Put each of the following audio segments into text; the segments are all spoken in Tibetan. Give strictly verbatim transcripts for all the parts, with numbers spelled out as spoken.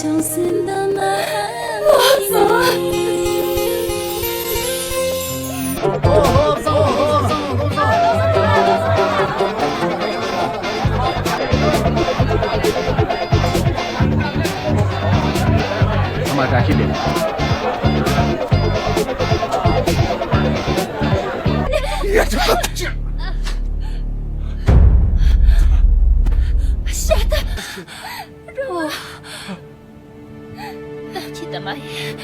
ཚང་མ་བཀྲ་ཤིས་བདེ་ལེགས། བཤད་ད། རོ། ཅི་ད་མ་ཡིན།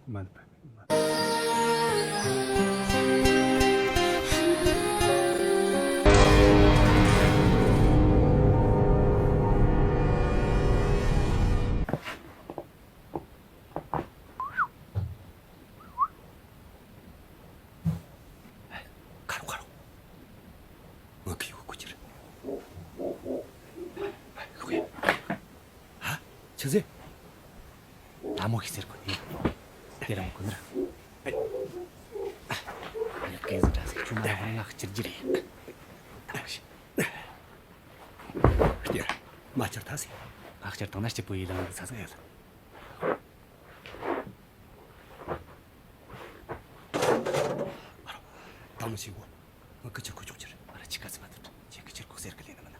མ་འདི་ཕ་མེད་མ། ཁ་རོག་ཁ་རོག་ང་གི་ཡུ་གུ་ཅིར། ཧ། ཆི་ཟེ། ད་མོ་ཤི་ཟེར་གོ་ནི། དེ་རང་གོ་ནི་ར། ཨ་ཡ་གེ་ཟི་འདྲ་ཟེ་ཆུ་མ་ཧ་ང་ཁི་ཅིར་ཅིར་ཡིན། ད་མོ་ཤི། སྟེར། མ་ཅར་ཐ་སི། ཨ་ཅར་དང་ན་སྐྱིད་པོ་ཡིད་ལ་ང་གི་ས་ས་ཡ་ལ། ཨ་རོ། ད་མོ་ཤི་གོ། ང་ཀི་ཆི་ཁུ་ཆོག་ཆེར། ང་ར་ཅི་ཀ་ཙི་མ་ཐུབ། ཁྱེད་ཀི་ཆིར་ཁུག་ཟེར་གི་ལེ་ན་མ་ན།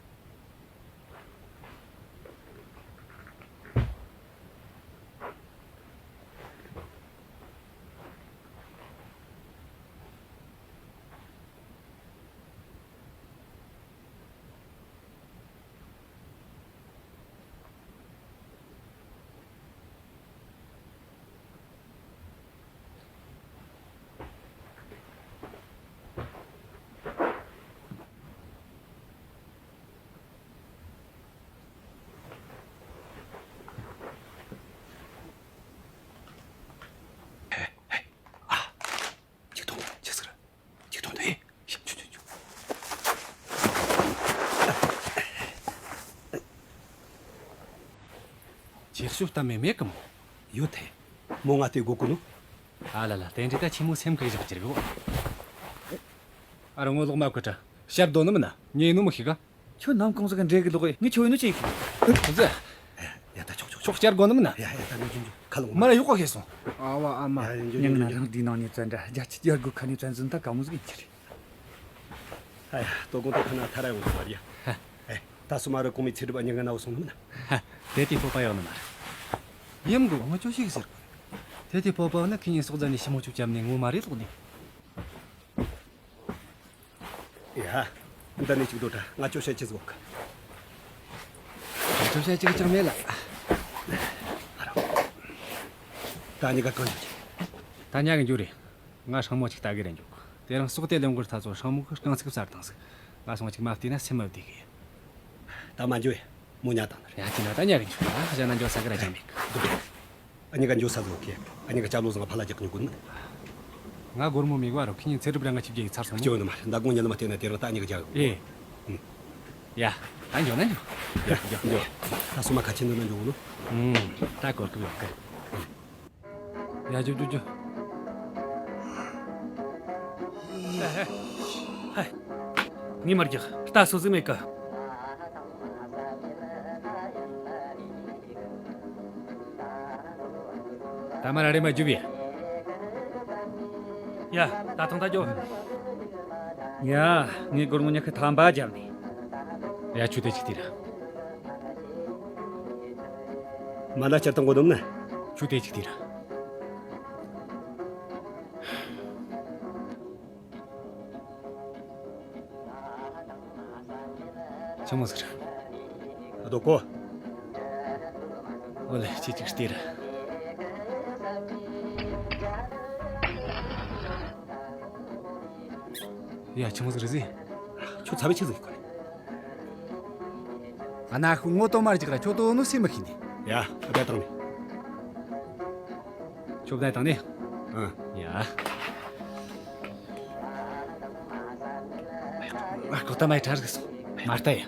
ཅིག་ཐོང་ཅི་ཟེར། ཅིག་ཐོང་དེ། ཤམ་ཆུ་ཆུ་ཆུ། ཁྱེད་ཤུགས་གཏམ་མེད་མེད་གམ། ཡོད་དེ། མོ་ང་དེ་སྒོ་ཀུ་ནུ། ཨ་ལ་ལ་དེ་འདྲི་ད་ཆི་མོ་སེམས་ཁུར་བཞག་ཅིར་གོ། ཨ་རོ་ངོ་ལོག་མ་ཁུ་ཏྲ། ཤར་དོ་ནི་མིན་ན་ཉེ་ནུ་མི་ཤི་ག། ཁྱོད་ནམ་གང་ཟིག་ག་འདྲེ་གི་ལོག་ཡེ་ངས་ཁྱོད་ཡིན་ནོ་ཅི་ཡེ་ཁི། ཁོ་ཚོས། ཡ་ད་ཆོག་ཆོག་ཆོག་ཆོག་བསྐྱར་དགོ་ནི་མིན་ན། ཡ་ཡ་ད་ནུ་ཆུང་ཆུང་ཁ་ལོ་མ་ར་ཡོག་ག་ཤེས་སོང་། ཨ་བ་ཨ་མ། ཡ་ཡ་འཇོ་འཇོ་མྱང་ན་འཇོ་རང་འཇོ། དེའི་ནང་ནས་བཙན་འདྲ་རྒྱ་ཆེ་རྒྱ་སྒོ་ཁ་ནས་བཙན་འཛིན་ད་ག་མོ་ཟིག་ཡིན་གྱི་རེད། ཨ་ཡ་ལྟོ་གོང་དུ་ཁ་ན་ཐ་ར་ཡོང་གི་མ་རེད་ཡ། ཧ། ཨེ་ད་སོ་མ་ར་གོང་མའི་ཚེ་སྒྲུབ་ཨ་ཉི་ག་ན་བ་སོང་ནི་མིན་ན། ཧ། དེ་དེའི་སྤོབས་པ་ཡོད་ནི་མ་རེད། ཡིན་དགོ་ང་ཅོ་ཞིག་ཟེར་གོ། དེ་དེའི་སྤོབས་པ་ནི་ཁི་ཉིན་སོག་རྫ་ནས་ཞི་མོ་ཅུ་བཅམ་ནས་ངོ་མ་རེད་ལོག་ནས། ཡ། འདི་ནས་ཅིག་སྡོད་དྲ་ང་ཅོ་བཤད་ཅི་ཟིག་ཡོད་གི། ཅོ་བཤད་ཅིག་ཅང་མེད་ལ། ད་ཉི་ག་གང་འཇུག་ཅིག་ད་ཉག་གི་འཇུག་རེད། ང་སྲང་མོ་ཅིག་ལྟ་གི་རེད་འཇུག་དེ་རིང་ཟོག་དེ་ལེན་གོ་ཐ་ཚོ་སྲང་མོ་གི་རྐང་ཚུགས་གསར་བཏང་ཟིག་ང་སོང་ཅིག་མ་བལྟས་ན་སེམས་མ་བདེ་གི། ད་མ་འཇུག་ཡ། མོ་ཉ་དང་ནི། ཡ་ཅི་ན་ད་ཉག་གི་འཇུག་ང་གཞན་ན་འཇོག་ས་གི་ར་ཅང་མེད་གི། འདུག་ཨ་ཉི་ག་འཇོ་ས་ཟོ་ཁེ། ཨ་ཉི་ག་ཅ་ལོ་ཟང་ཕ་ལ་རྒྱག་ཉོ་གོ་ནི། ང་སྒོར་མོ་མི་དགོས་རོ་ཁི་ཉིན་ཚེ་རབས་རང་ག་ཆིབ་རྒྱ་ཡི་ཚར་སོང་། སྐྱོ་ནི་མ་ཟླ་དགོང་ཉལ་མ་བལྟས་ན་དེ་རིང་ད་ཨ་ཉི་ག་རྒྱག་ཡོད། ཨེ། ཨུམ། ཡ། ད་འཇོ་ན་འཇོ། ཡ་འཇོ་འཇོ། ད་སོ་མ་ཁ་ཆེ་འདུག་ན་འཇོ་གོ་ནི། ཨུམ། ད་གོར་གི་ཡོད་གི། ཡ་འཇོ་འཇོ་འཇོ། ཧེ་ཧེ། ཧེ། ངས་མར་རྒྱག་ད་སོ་ཟིག་མེད་གི། ད་མ་ར་རེ་མ་རྒྱུབ་ཡ། ཡ། ད་ཐང་ད་རྒྱོབ། ཡ། ངས་སྒོར་མོ་ཉི་ཁི་ཐམ་པ་རྒྱབ་ནས། ཡ་ཆུ་དེ་ཅིག་དེ་ར། མ་ན་ཆར་དང་གོ་དུམ་ན། ཆུ་དེ་ཅིག་དེ་ར། ཆི་མོ་ཟེར། ཨ་དོ་ཀོ། ཨོ་ལེ་ཅི་ཅིག་སྟེར། ཡ་ཆི་མོ་ཟེར་ཟེ། ཁྱོད་ཚ་བའི་ཆི་ཟིག་གོ། ཨ་ན་ཁུ་ངོ་ཏོ་མར་ཅིག་ར་ཁྱོད་ཏོ་ནུ་སེམས་མི་ཤི་ནི། ཡ་ཨ་བད་དང་ནི། ཁྱོད་བདག་དང་ནི། ཨ། ཡ། ཨ་ཁོ་ད་མའི་གྲར་གི་སོང་། མ་ལྟ་ཡ།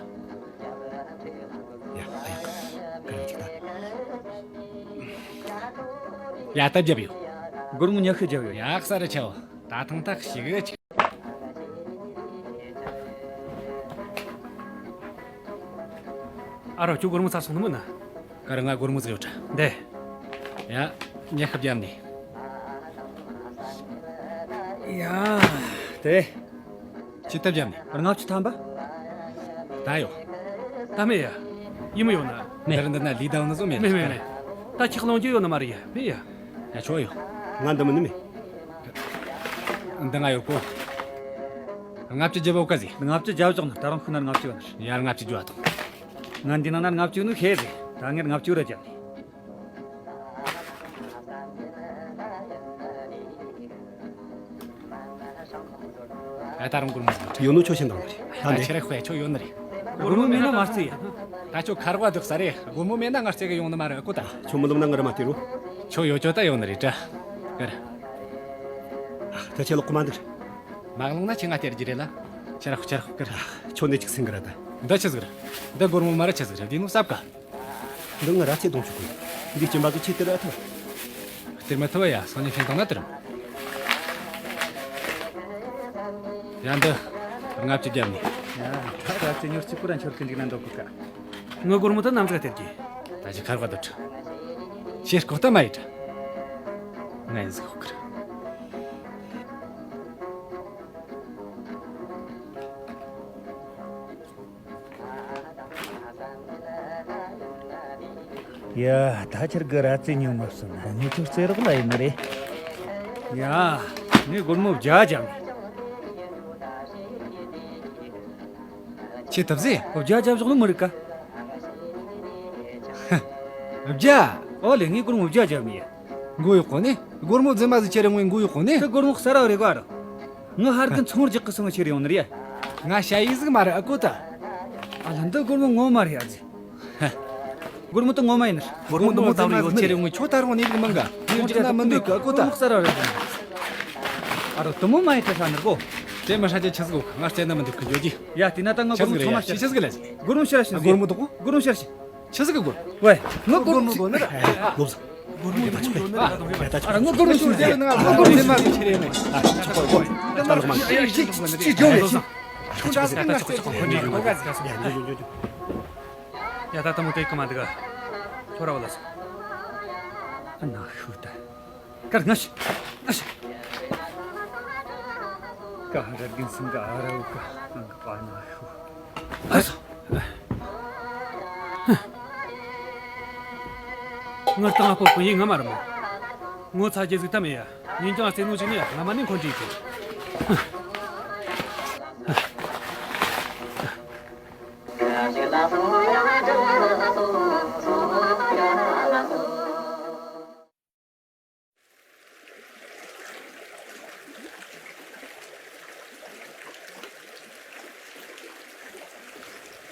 ཡ་ཨ་ཡ། ག་རེ་ཅིག་ད། ཡ་ད་རྒྱབ་ཡོ། སྒོར་མོ་ཉི་ཤུ་རྒྱབ་ཡོ། ཡ་ཁ་ས་རེ་ཆའོ། ད་ཐང་ཐག་ཞིག་གི་ཅིག་ཨ་རོ། ཁྱོད་སྒོར་མོ་ཚར་སོང་ནི་མིན་ན། ཀ་ར། ང་སྒོར་མོ་ཟིག་ཡོད་དྲ། འདི། ཡ། ཉལ་ཁབ་རྒྱབ་ནས། ཡ། དེ། ཅི་ཐབས་རྒྱབ་ནས། ལྔ་བཅུ་ཐམ་པ། ད་ཡོད། ད་མེད་ཡ། ཡིན་མི་ཡོད་ན། མེད། འདིར་འདི་ན་ལི་ད་ནི་བཟོ་མེད། མེད་མེད་མེད། ད་ཁྱེད་གློང་རྒྱུ་ཡོད་ནི་མ་རེད་ཡ། མེད་ཡ། ཡ། ཁྱོད་ཡོད། ང་འདི་མིན་ནི་མེད། འདི་ང་ཡོད་གོ། ལྔ་བཅུ་རྒྱབ་འོ་ཀ་ཟིག། ལྔ་བཅུ་རྒྱབ་བཞག་ན་ད་རུང་ཤི་ན་ལྔ་བཅུ་ཡོད་ནི་རེད། ཡ། ལྔ་བཅུ་རྒྱུ་བ་དང་། ང་འདི་ན་ན་ལྔ་བཅུ་ནི་ཤེས་རེད། ད་ངས་ལྔ་བཅུ་ར་རྒྱབ་ནས། ཨ། ད་རུང་སྒོར་མོ་ཟིག་ཡོད་ནོ་ཁྱོད་ཤེས་འདང་ནི་རེད། ད་འདི། ཁྱེད་རེ་ཁོས་ཁྱོད་ཡོད་ནི་རེད། སྒོར་མོ་མེད་ན་མ་རྩེ་ཡ། ད་ཁྱོད་ཁ་རོག་སྡུག་ས་རེད། སྒོར་མོ་མེད་ན་ང་རྩེ་གི་ཡོང་ནི་མ་རེད། ཨ་ཁོ་ད། ཁྱོད་མི་འདུག་ན་ང་ར་མ་དེ་རུ། ཁྱོད་ཡོད་ཁྱོད་ད་ཡོང་ནི་རེད་དྲ། ཀ་ར། ཨ། ད་ཁྱེད་ལོག་གོ་མ་འདུག། མ་ལོང་ན་ཁྱེད་ང་སྟེར་རྒྱུ་རེད་ལ། ཁྱེད་ར་ཁྱེད་ར་ཀ་ར། ཁྱོད་འདི་ཅིག་སེང་གི་ར་ད། འདི་ཆི་ཟིག་རེད། འདི་སྒོར་མོ་མ་ར་ཆི་ཟིག་རེད། འདི་ནོ་སབ་ཀ། འདི་ང་ར་ཆེ་གཏོང་ཆོག་གི། འདི་སྐྱིན་པ་གི་ཆེ་སྟེར་ཨ་ཐུབ། སྟེར་མི་ཐུབ་ཡ། སང་ཉིན་ཤིང་བཏང་ན་སྟེར། ཡ། འདི་ལྔ་བཅུ་རྒྱབ་ནས། ཡ། ད་ར་ཅི་ཉོར་གཅིག་པུ་ར་འཆོར་གི་འཇིག་ན་འདོད་གི་ཀ། ངའི་སྒོར་མོ་ད་ནམ་ཟིག་སྟེར་གི། ད་ཅི་ཁར་བ་དུ་ཁྲི། ཁྱེད་ལྐོག་ལྟ་མ་ཡེད་དྲ། ང་ཡིན་ཟིག་ཧོ་ཀི་ར། ཡ། ད་ཁྱེད་གི་ར་རྩེ་ཉོ་མ་སོང་ན་ངས་ཁྱོད་རྩེ་རོགས་ལ་ཡིན་ནི་རེད། ཡ། ངས་སྒོར་མོ་བརྒྱ་བརྒྱབ་ནས། ཁྱེད་ཐབས་ཟེ། ཨོ། བརྒྱ་བརྒྱབ་བཞག་ནི་མི་རིག་ག། བརྒྱ། ཨོ་ལེ། ངས་སྒོར་མོ་བརྒྱ་བརྒྱབ་ནས། མགོ་གཡོག་གོ་ནི། སྒོར་མོ་རྫུན་མ་ཟིག་ཁྱེར་ཡོང་ངས་མགོ་གཡོག་གོ་ནི། ཁྱེད་སྒོར་མོ་གསར་བ་རེད་ག་ར། ང་ཧར་གི་ཚོང་རྒྱག་གི་སོང་ཁྱེར་ཡོང་ནི་རེད། ང་ཞ་ཡི་ཟིག་མ་རེད། ཨ་ཁོ་ད། ཨ་ལ། འདི་སྒོར་མོ་ངོ་མ་རེད་ཨ་ཟིག། སྒོར་མོ་དེ་ངོ་མ་ཡིན་ནི། སྒོར་མོ་དེ་མོ་ཙམ་རེ་ཡོད་ཁྱེར་ཡོང་ངས་ཁྱོད་ད་རུང་ནི་ཟིག་མིན་ག། ངས་བྱས་ན་མི་འདུག་ག། ཨ་ཁོ་ད། སྒོར་མོ་གསར་བ་རེད་ཟིག། ཨ་རོ། དེ་མོ་མ་ཡིན་དྲ་ཧྲ་ནི་རེད་གོ། དེ་མི་ཧྲ་རྒྱུ་ཆི་ཟིག་གོ། ང་རྩེ་ན་མི་འདུག་གི་འཇོག་རྒྱུ། ཡ། དེ་ན་ད་ང་སྒོར་མོ་ཆི་ཟིག་ཚང་མ་རེད་ཡ། ཤེས། ཆི་ཟིག་ལ་ཟིག། སྒོར་མོ་ཤི་ར་ཤི། ཨ། སྒོར་མོ་དེ་གོ། སྒོར་མོ་ཤི་ར་ཤི། ཆི་ཟིག་གི་སྒོར། ཝེ། ང་སྒོར་མོ་དགོ་ནི་ར། ལོབས། སྒོར་མོ་དགོ་ནི་ར། ཨ་ར། ང་སྒོར་མོ་ཤི་ར་ཤི། ང་སྒོར་མོ་ཤི་ར་ཤི། ཨ། ཆོག་གོ། ད་ལོག་མ། ཤི་ཤི་ཤི་ཤི། འཇོག་ལེ་ཤི། ཁྱོད་འདྲ་ཟིག་ང་རྩེ་ཆོག་ཆོག་ཁོ་འདྲ་ཡོད་ག་ཟིག། ཡ། འཇོག་འཇོག་འཇོག་འཇོག། ཡ། ད་ད་མོ་དེ་ཀ་མ་འདི་ག། ཁྱོད་ར་བ་ལ་སོང་། ཨ་ན་ཤུ་ད། ཀར་ང་ཤི། ང་ཤི། ཀ་ར་གིན་སིང་ག་ཨ་ར་འུ་ཀ་ང་ག་པ་ན་ཤུ། ཨ་སོ། ངར་ཏང་ཨ་པོ་པོ་ཡིན་ང་མ་ར་མོ། ངོ་ཚ་རྒྱལ་ཟིག་ད་མེད་ཡ། ཉིན་ཀྱང་རྩེ་ནོ་ཅིག་ནི་ཡ། ང་མ་ནི་འཁོན་ཅིག་ཅིག། ད་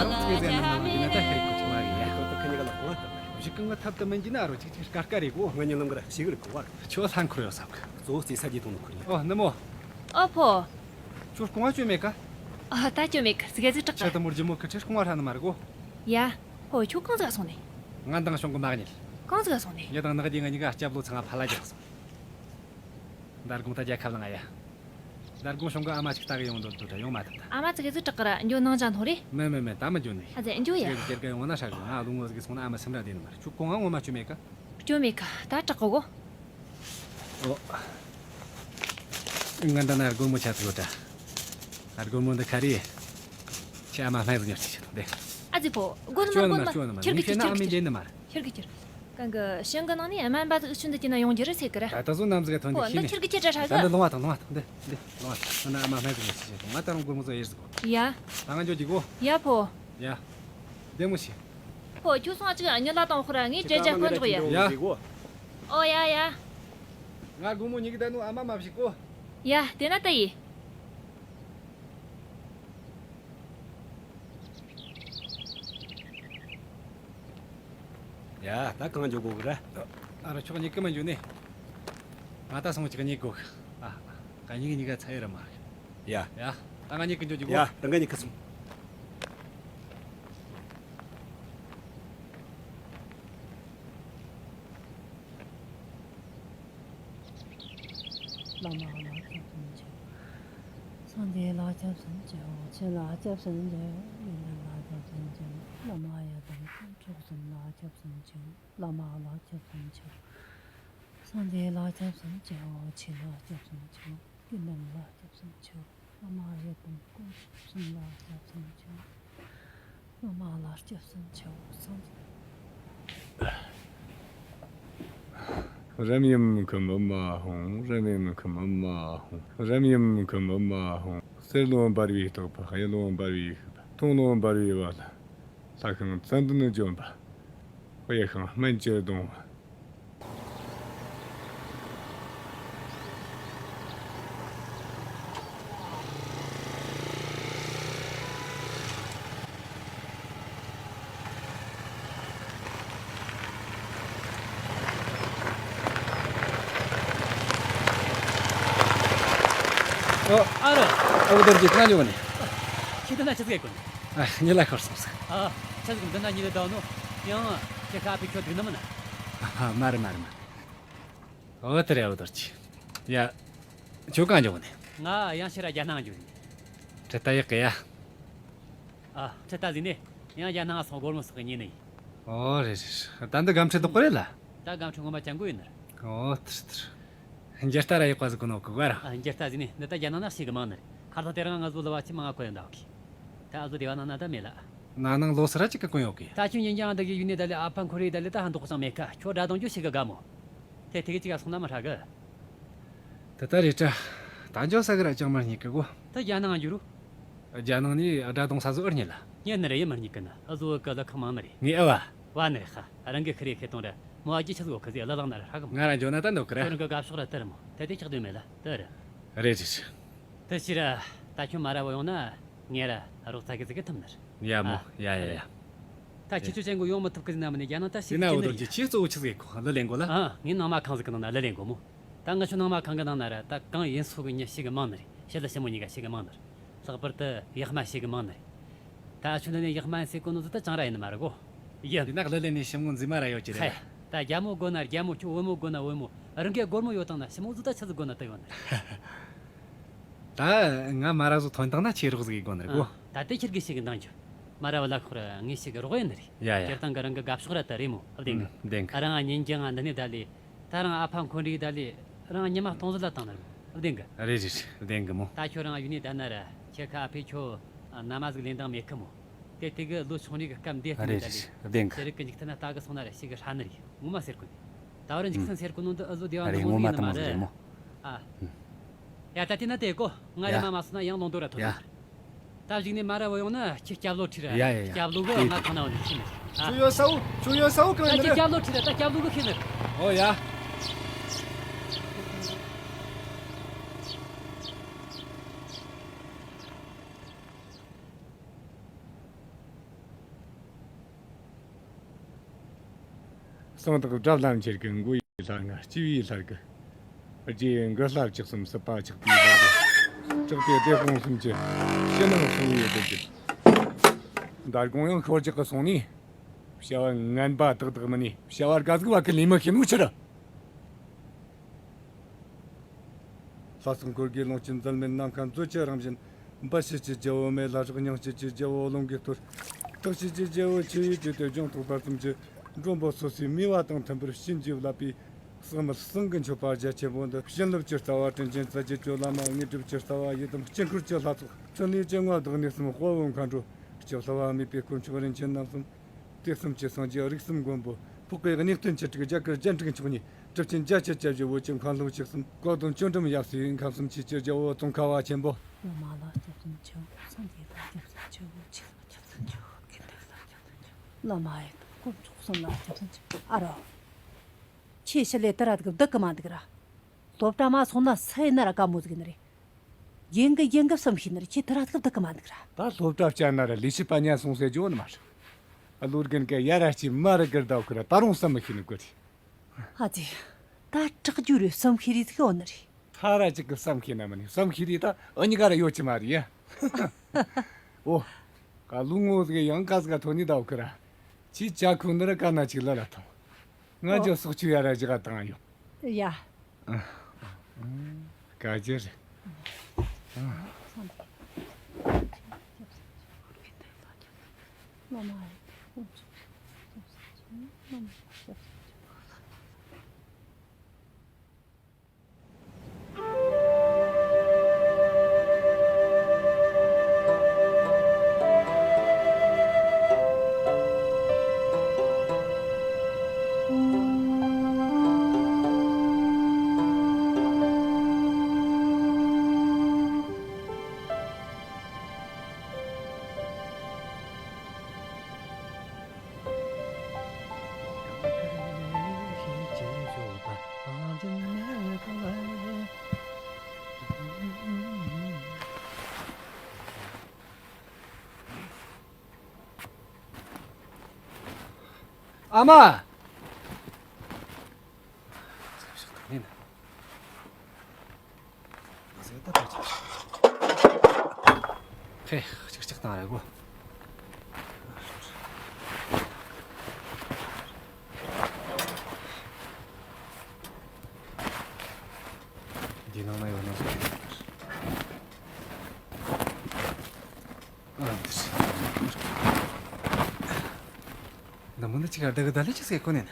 རུང་ཚིག་ཟེར་ན་མང་གི་ན་ད་ཤ་རིག་གོ་ཆི་མ་རེད་ཡ། ཁོ་ཐག་ཁ་ཉི་ག་ལ་གོ་བ་ལྟར་ན། གཞི་གང་གི་ཐབས་དུ་མིན་གྱི་ན་རོ་ཅིག་ཅིག་དཀར་དཀར་རེད་གོ། ང་ཉིན་ལམ་ག་ར་ཞིག་རིག་གོ་བ། ཁྱོད་ལྷན་འཁོར་ཡོད་བསམ་གི། གཙོ་བོ་རྩེ་ས་རྒྱས་དང་ནི་ཁོར་ཡིན། ཨོ་ནི་མོ། ཨོ་ཕོ། ཁྱོད་རྐང་བ་བཅོས་མེད་ཀ། ཨ། ད་བཅོས་མེད་ཀ། ཟིག་ཟིག་དྲག་ག། ཁྱེད་དུ་མོར་ཇི་མོ་ཁི་ཁྲི་རྐང་བ་ཧྲ་ནི་མ་རེད་གོ། ཡ། ཧོ། ཁྱོད་གང་ཟིག་ག་སོང་ནས། ང་དང་ཤོང་གི་མ་གཉིད། གང་ཟིག་ག་སོང་ནས། ཡ། དང་ནག་དེ་ང་གཉིས་ཀ་སྐྱབས་ལོ་ཚང་ང་ཕ་ལ་རྒྱག་སོང་། མདར་དགོང་ད་རྒྱལ་ཁབ་ལ་ང་ཡ། མདར་དགོང་ཤོང་གི་ཨ་མ་ཅིག་ལྟ་གི་ཡོང་འདོད་འདོད་ད་ཡོང་མ་ཐུབ་ད། ཨ་མ་ཙི་གེ་ཟིག་དྲག་གི་ར་འགྱོ་ནང་ཅང་ཐོང་རེ། མེད་མེད་མེད། ད་མི་འགྱོ་ནི། ཨ་ཙི་འགྱོ་ཡ། སྒེར་སྒེར་ག་ཡོང་ན་ཧྲ་གི། ང་ལོ་ངོ་ཟིག་སོང་ན་ཨ་མ་སེམས་ར་བདེ་ནི་མ་རེད། ཁྱོད་གང་ང་ངོ་མ་བཅོས་མེད་ཀ། བཅོས་མེད་ཀ། ད་དྲག་གི་གོ། ཨོ། ང་འདི་ན་སྒོར་མོ་ཆ་ཚིག་ཡོད་དྲ། ཨ། སྒོར་མོ་འདི་ཁ་རེ། ཁྱེད་ཨ་མ་སྨན་ཟིག་ཉོ་ཅིག་བྱེད་དང་འདི། ཨ་ཙི་ཕོ། སྒོར་མོ་སྐྱོན་སྒོར་མ་མོ་སྐྱོན་མོ་ཁྱེར་གི་ཁྱེར་གི་ཁྱེར་གི་ཁྱེར་གི་ཁྱེར་གི། ཁྱེར་གི་ཁྱེར། གང་གི་ཞིང་གི་ནང་ནས་སྨན་པ་ཟིག་འུ་ཆོ་འདི་ཀྱི་ན་ཡོང་རྒྱུ་རེད་ཟེར་གི་ར། ད་ད་གཟོད་ནམ་ཟིག་ག་ཐོན་འདི་ཕོ། ཤེས་འདི་ནས། ཁྱེར་གི་ཁྱེར་དྲ་ཧྲ་ད་གི། འདི་ལོང་བ་དང་ལོང་བ་དང་འདི་འདི་ལོང་བ་དང་། ང་ཨ་མ་སྨན་ཟིག་ཉོ་ཅིག་བྱེད་དང་། ང་ད་རུང་སྒོར་མོ་ཟིག་གཡར་ཟིག་གོ། ཡ། ད་ང་འགྱོ་རྒྱུ་གོ། ཡ་ཕོ། ཡ། བདེ་མོ་བྱོས། ཕོ། ཁྱོད་སོང་ཨ་ཅིག་ཉི་ལ་དང་ཧོ་ར་ངས་ཅེ་ཅེ་ཁོ་འཇོག་ཡ། ཡ། ཨོ་ཡ་ཡ། ང་སྒོར་མོ་ཉིས་གི་ད་ནུ་ཨ་མ་མ་བྱེད་གོ། ཡ། དེ་ན་ད་ཡི། ཡ། ད་གང་འཇོག་གོ་གི་ར། ཨ་ར། ཁྱོད་ཉིད་ཀི་མ་འཇོག་ནས། ང་ད་སོང་ཅིག་གཉིད་གོ་གི། ཨ། ག་ཉིད་ཉིད་ག་ཚ་ཡི་ར་མ། ཡ། ཡ། ད་ང་ཉིད་ཀི་འཇོག་ཅིག་གོ། ཡ། ད་ང་ཉིད་ཀི་སོང་། བླ་མ་ལ་སྐྱབས་སུ་མཆིའོ། སངས་རྒྱས་ལ་སྐྱབས་སུ་མཆིའོ། ཆོས་ལ་སྐྱབས་སུ་མཆིའོ། དགེ་འདུན་ལ་སྐྱབས་སུ་མཆིའོ། བླ་མ་ཡི་དམ་དཀོན་མཆོག་གསུམ་ལ་སྐྱབས་སུ་མཆིའོ། བླ་མ་ལ་སྐྱབས་སུ་མཆིའོ། སངས་རྒྱས་ལ་སྐྱབས་སུ་མཆིའོ། ཆོས་ལ་སྐྱབས་སུ་མཆིའོ། དགེ་འདུན་ལ་སྐྱབས་སུ་མཆིའོ། བླ་མ་ཡི་དམ་དཀོན་མཆོག་གསུམ་ལ་སྐྱབས་སུ་མཆིའོ། བླ་མ་ལ་སྐྱབས་སུ་མཆིའོ། སངས་རྒྱས། རིམ་ཡིན་ཁུམ་མ་ཧོང་། རིམ་ཡིན་ཁུམ་མ་ཧོང་། རིམ་ཡིན་ཁུམ་མ་ཧོང་། གསེར་ལོ་འབར་བའི་སྟོབས་པ། གཡུ་ལོ་འབར་བའི་ཤུགས་པ། ཐང་ལོ་འབར་བའི་བ་ལ། ལྷ་ཁང་ཙན་དན་ལྗོན་པ། དཔེ་ཁང་སྨན་གྱི་སྡོང་བོ། ཨོ། ཨ་རོ། ཨ་བོ་དོར་གྱི་ཐང་ཡོང་ནི། ཁྱེད་འདི་ན་ཆི་ཟིག་གོ་ནི། ཨ། ཉི་ལ་ཁོར་སོང་ཟིག། ཨ། ཆི་ཟིག་འདི་ན་ཉི་ལ་ད་ནོ། ཡང་ཁྱེད་ཁ་ཕི་ཁྱོད་འདུག་ནི་མིན་ན། ཨ། མ་རེད་མ་རེད་མ་རེད། ཨོ་དེ་རེད། ཨ་བོ་དོར་གྱི། ཡ། ཁྱོད་གང་འཇོག་ནི། ང་ཡང་ཕྱིར་རྒྱ་ནང་འཇོག་ནི། ཁྲི་ད་ཡག་གི་ཡ། ཨ། ཁྲི་ད་ཟིན་ནི། ཡང་རྒྱ་ནང་སོང་སྒོར་མོ་སོགས་ཉིན་ནི། ཨོ་རེད་རེད། ད་འདི་སྒམ་ཁྲི་དོག་གི་རེད་ལ། ད་སྒམ་ཁྲི་ངོ་མ་ཅང་གོ་ཡིན་ནི། ཨོ་དེར་དེར། འཇར་ལྟ་ར་ཡག་པ་ཟིག་གི་ནོ་གི་ག་ར། ཨ། འཇར་ལྟ་ཟིན་ནི་འདི་ད་རྒྱ་ནང་ན་ཞིག་གི་མང་ནི་རེད། ཁར་ཐོག་དེ་རང་ང་བཟོ་ལ་བ་ཆི་མང་ང་གོ་ཡོང་ད་ཨོ་ཁི། ད་ཨ་བཟོ་དེ་བ་ན་ན་ད་མེད་ལ། ན་ནང་ལོ་སི་ར་ཅིག་གི་གོན་ཡོད་གི། ད་ཁྱོད་ཉིན་རྒྱང་འདི་གི་ཡུལ་ནས་ད་ལི་ཨ་ཕ་འཁོར་རེ་ད་ལི་ད་ཧ་འདུག་ཙང་མེད་ཁ། ཁྱོད་དགྲ་གདོང་རྒྱུ་ཞིག་གི་དགའ་མོ། དེ་དེ་གི་ཅིག་ག་སོང་ན་མི་ཧྲ་གི། དེ་ལྟ་རེད་དྲ། ད་འཇོག་ས་གི་ར་ཅང་མར་རྙེད་གི་གོ། ད་རྒྱ་ནང་འགྱུར་རུ། རྒྱ་ནང་ནས་དགྲ་གདོང་ས་བཟོ་ཨར་རྙེད་ལ། རྙེད་ནི་རེད་ཡིན་མར་རྙེད་གི་ན་ཨ་བཟོ་གི་ལ་ཁང་མང་ནི་རེད། ངས་ཨ་བ། བ་ནི་རེད་ཧ། རང་གི་ཁི་རེ་ཁེ་གཏོང་ར་མོ་ཨ་ཅི་ཆི་བཟོ་གི་ཟེ་ལ་ལག་ན་ར་ཧ་གི་མོ། ང་ར་འཇོག་ན་ད་འདོད་གི་ར། ཁོ་རང་གི་དགའ་ཕྱོགས་ར་དེ་ར་མོ། དེ་དེ་ཆགས་དོན་མེད་ལ་དེ་ར། རེད་རེད། དེ་ཕྱིར་ར། ད་ཁྱོད་མ་ར་བ་ཡོང་ན། ངས་ར་རོགས་ཙག་གི་ཙིག་གི་ཐུབ་ནར། ཡ་མོ། ཨ། ཡ་ཡ་ཡ། ད་ཁྱེད་ཚོ་ཅན་གོ་ཡོང་མི་ཐུབ་གི་ཟིན་ན་མི་ནི་རྒྱ་ནང་ད་ཞིག་ཡིན་ན་འོ་དོར་གྱི་ཁྱེད་གཙོ་བོ་ཆི་ཟིག་གོ་ལ་ལེན་གོ་ལ། ཨ། ངས་ནང་མ་ཁང་ཟིག་གི་ནང་ན་ལ་ལེན་གོ་མོ། ད་ང་ཆོ་ནང་མ་ཁང་གི་ནང་ན་ར་ད་གང་ཡིན་སུ་གི་ཉི་ཞིག་གི་མང་ནི་རེད། ཞི་ལ་ཞི་མོ་གཉིས་ཀ་ཞིག་གི་མང་ནི་རེད། ལྷག་པར་དུ་ཡག་མ་ཞིག་གི་མང་ནི་རེད། ད་ཨ་ཆོ་ནི་ནི་ཡག་མ་ཡིན་ཟེར་གོ་ནོ་ཟིག་ད་ཅང་ར་ཡིན་ནི་མ་རེད་གོ། ཡིན། དེ་ནག་ལ་ལེན་ནི་ཞི་མོ་འཛིན་མ་ར་ཡོད་ཀྱི་རེད། ད་རྒྱ་མོ་དགོ་ན་རྒྱ་མོ་ཁྱོད་བུ་མོ་དགོ་ན་བུ་མོ་རང་གི་སྒོར་མོ་ཡོད་དང་ན་ཞི་མོ་ཟིག་ད་ཆི་ཟིག་དགོ་ན་ད་ཡོད་ནི་རེད། ད་ང་མ་ར་བཟོ་ཐོན་བཏང་ན་ཆེ་རོགས་ཟིག་དགོ་ནི་རེད་གོ། ད་དེ་ཁྱེར་གི་ཞིག་གི་འདང་རྒྱུ། མ་ར་བ་ལ་ཁོ་ར་ངས་ཞིག་གི་རོགས་ཡིན་ནི་རེད། ཡ་ཡ། སྤྱིར་བཏང་གི་རང་གི་དགའ་ཕྱོགས་ར་ད་རེད་མོ་བདེན་གི། བདེན་གི། རང་ཉིན་རྒྱང་ང་འདི་ནས་ད་ལས། ད་རང་ཨ་ཕ་འཁོན་རིག་ད་ལས། རང་ཉི་མ་སྟོང་ཟིག་ལ་བཏང་ནི་རེད་མོ་བདེན་གི། རེད་རེད་བདེན་གི་མོ། ད་ཁྱོད་རང་ཡུལ་ནས་ད་ན་ར་ཁྱེད་ཁ་ཨ་ཕས་ཁྱོད་ན་མ་ཟིག་ལེན་དང་མེད་གི་མོ། དེ་དེ་གི་ལོ་ཆུང་རིག་གི་སྐབས་འདི་ལྟ་ནས་ད་ལས། བདེན་གི། ཤེས་རིག་གི་འཇིག་རྟེན་ན་ལྟ་གི་སོང་ན་ར་ཞིག་གི་ཧྲ་ནི་རེད། ངོ་མ་ཟེར་གོ་ནི། ད་བར་འཇིག་རྟེན་ཟེར་གོ་ནོ་འདི་ཨ་བཟོ་བདེ་བ་འདི་མོ་ཟིག་ཡིན་ནི་མ་རེད། ཨ། ཡ་ད་དེ་ན་དེ་གོ། ང་རེ་མ་མ་སོང་ན་ཡང་ལོང་དོ་ར་ཐོན། ད་གཞུག་ནས་མ་ར་བ་ཡོང་ན་ཁྱེད་སྐྱབས་ལོ་ཁྲིད་ར། ཡ་ཡ་ཡ། སྐྱབས་ལོ་གི་ང་ཁོ་ན་བ་ནི་ཁྱེད་ནི། ཁྱོད་ཡོད་ས་བོ་ཁྱོད་ཡོད་ས་བོ་གང་ཡིན་ནི། ཁྱེད་སྐྱབས་ལོ་ཁྲིད་ར། ད་སྐྱབས་ལོ་གི་ཁྱེད་ནི། ཨོ་ཡ། གསང་བདག་དགྲ་ལྷ་འཁྱེར་གི། མགོ་ཡི་ལྷ་ང་། སྤྱི་བོའི་ལྷ་གི། རྗེ་མགུར་ལྷ་བཅུ་གསུམ་སྲིད་པ་ཆགས་པའི་ལྷ་གི། དེ་དེ་ཁོང་གསུམ་གྱི་ཕྱི་ནང་གསུམ་ཡོད་དེ་གི། མདར་དགོང་ཡང་ཤོར་ཅིག་གི་སོང་ནས། བྱ་བ་ངན་པ་དག་དག་མིན་ནས་བྱ་བ་དགའ་ཟིག་བ་གི་ལས་མི་ཤེས་ནོ་ཆི་ར། ལྷ་སྲུང་འཁོར་དགུའི་ལོངས་སྤྱོད་འཛད་མེད་ནམ་མཁའ་མཛོད་ཀྱི་རང་བཞིན། འབའ་ཞིག་གི་རྒྱལ་པོ་མེ་ལྷ་རི། སྙིང་དཀྱིལ་གྱི་རྒྱལ་པོ་རླུང་གིས་གཏོར། དག་ཞིག་གི་རྒྱལ་པོ་ཆུ་ཡི་དྲོད་དེ་ལྗང་ཐོག་བར་གསུམ་གྱི་མགྲོན་པོ་སོ་སོའི་མོས་པ་དང་མཐུན་པར་བྱིན་གྱིས་བརླབས་པའི་ཟག་མེད་ཟངས་ཀྱི་མཆོད་པ་རྒྱ་ཆེན་པོ་འདི། བྱིན་རླབས་ཀྱི་རྩ་བ་དྲིན་ཅན་རྩ་བརྒྱུད་ཀྱི་བླ་མ་དངོས་གྲུབ་ཀྱི་རྩ་བ་ཡི་དམ་དཀྱིལ་འཁོར་གྱི་ལྷ་ཚོགས། ཕྲིན་ལས་ཀྱི་མངའ་བདག་གནས་གསུམ་དཔའ་བོ་མཁའ་འགྲོ། སྐྱེ་བོ་བསླུ་བ་མེད་པའི་དཀོན་མཆོག་རིན་ཆེན་རྣམ་གསུམ། དུས་གསུམ་གྱི་སངས་རྒྱས་རིགས་གསུམ་མགོན་པོ། འཕགས་པའི་གནས་བརྟན་ཆེ་དྲུག་རྒྱ་གར་རྒྱན་དྲུག་མཆོག་གཉིས། གྲུབ་ཆེན་རྒྱ་ཆེར་སྐྱབས་བཞི་བོད་ཀྱི་མཁན་སློབ་བཅུ་གསུམ། བཀའ་གདམས་ཅི་འགྲུབ་ཡབ་སྲས་ཁམས་གསུམ་ཆོས་ཀྱི་རྒྱལ་པོ་ཙོང་ཁ་པ་ཆེན་པོ། བླ་མ་ལ་སྐྱབས་སུ་མཆིའོ། སངས་རྒྱས་ལ་སྐྱབས་སུ་མཆིའོ། ཆོས་ལ་སྐྱབས་སུ་མཆིའོ། དགེ་འདུན་ལ་སྐྱབས་སུ་མཆིའོ། བླ་མ་ཡི་དམ་དཀོན་མཆོག་གསུམ་ལ་སྐྱབས་སུ་མཆིའོ། ཨ་རོ། ཁྱེད་ཕྱི་ལས་དུ་ར་འདུག་གི་མ་འདུག་ར། སློབ་གྲྭ་མ་སོང་ན་སུ་ཡིན་ན་ར་དཀའ་མོ་ཟིག་ཡིན་ནི་རེད། ཡིན་གི་ཡིན་གི་བསམ་ཤེས་ནི་རེད། ཁྱེད་དུ་ར་ཐུབ་ཐུབ་གི་མ་འདུག་ར། ད་སློབ་གྲྭ་བསྐྱལ་ན་ར་ལས་བྱེད་པ་ཉན་སོང་ཟེར་རྒྱུ་ནི་མ་རེད། བློ་རྒན་གི་ཡ་ར་ཅིག་མ་ར་གིར་ཟླ་གི་ར། ད་རུང་བསམ་མི་ཤེས་ནི་དགོས་རེད། ཨ་ཙི། ད་དྲག་རྒྱུ་རེད། བསམ་ཤེས་རེད་ཟིག་ཡོད་ནི་རེད། ཐ་ར་ཅིག་གི་བསམ་ཤེས་ན་མིན་ནི་བསམ་ཤེས་རེད། ད་འུ་གཉིས་ཀ་ར་ཡོད་ཀྱི་མ་རེད་ཡ། འོ། ག་ལུ་ངོ་ཟིག་ཡང་ག་ཟིག་ག་ཐོན་ནི་ཟླ་གི་ར། ཅིག་ཅ་ཁུ་ནི་ར་ག་ན་ཅིག་ལ་ལ་ཐོང་། ང་ཅོ་སོག་ཆུ་ཡ་ར་ཅིག་ག་བཏང་ཡོང་། ཡ། ཨ། ཨ། ག་ཅི་རེད། ཨ། ཨ་མ། ཧེ། ཅིག་ཅིག་བཏང་རེད་གོ། འདི་ནང་ན་ཡོད་ན་བཟོ། ཨ། འདི་འདི་མོ་འདི་ཅིག་ཨ་ད་གི་ད་ལས་ཅིག་ཟེར་གོ་ནས་ན།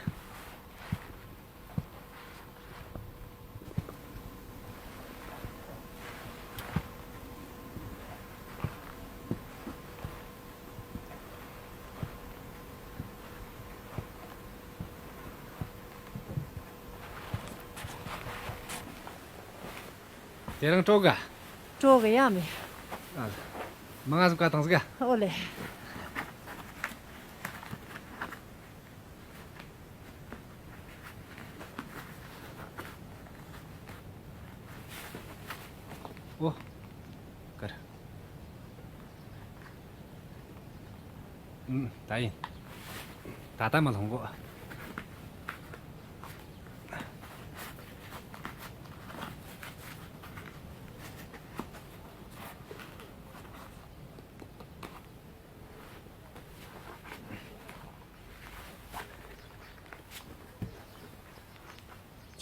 དེ་རིང་སྤྲོ་ག་སྤྲོ་གི་ཡ་མེད། ཨ་ལ། མང་ང་ཟིག་བཀའ་བཏང་ཟིག་ག་ཨོ་ལེ། ཨོ། ཀར། ཨུམ། ད་ཡིན། ད་ལྟ་མ་ལྷུང་གོ།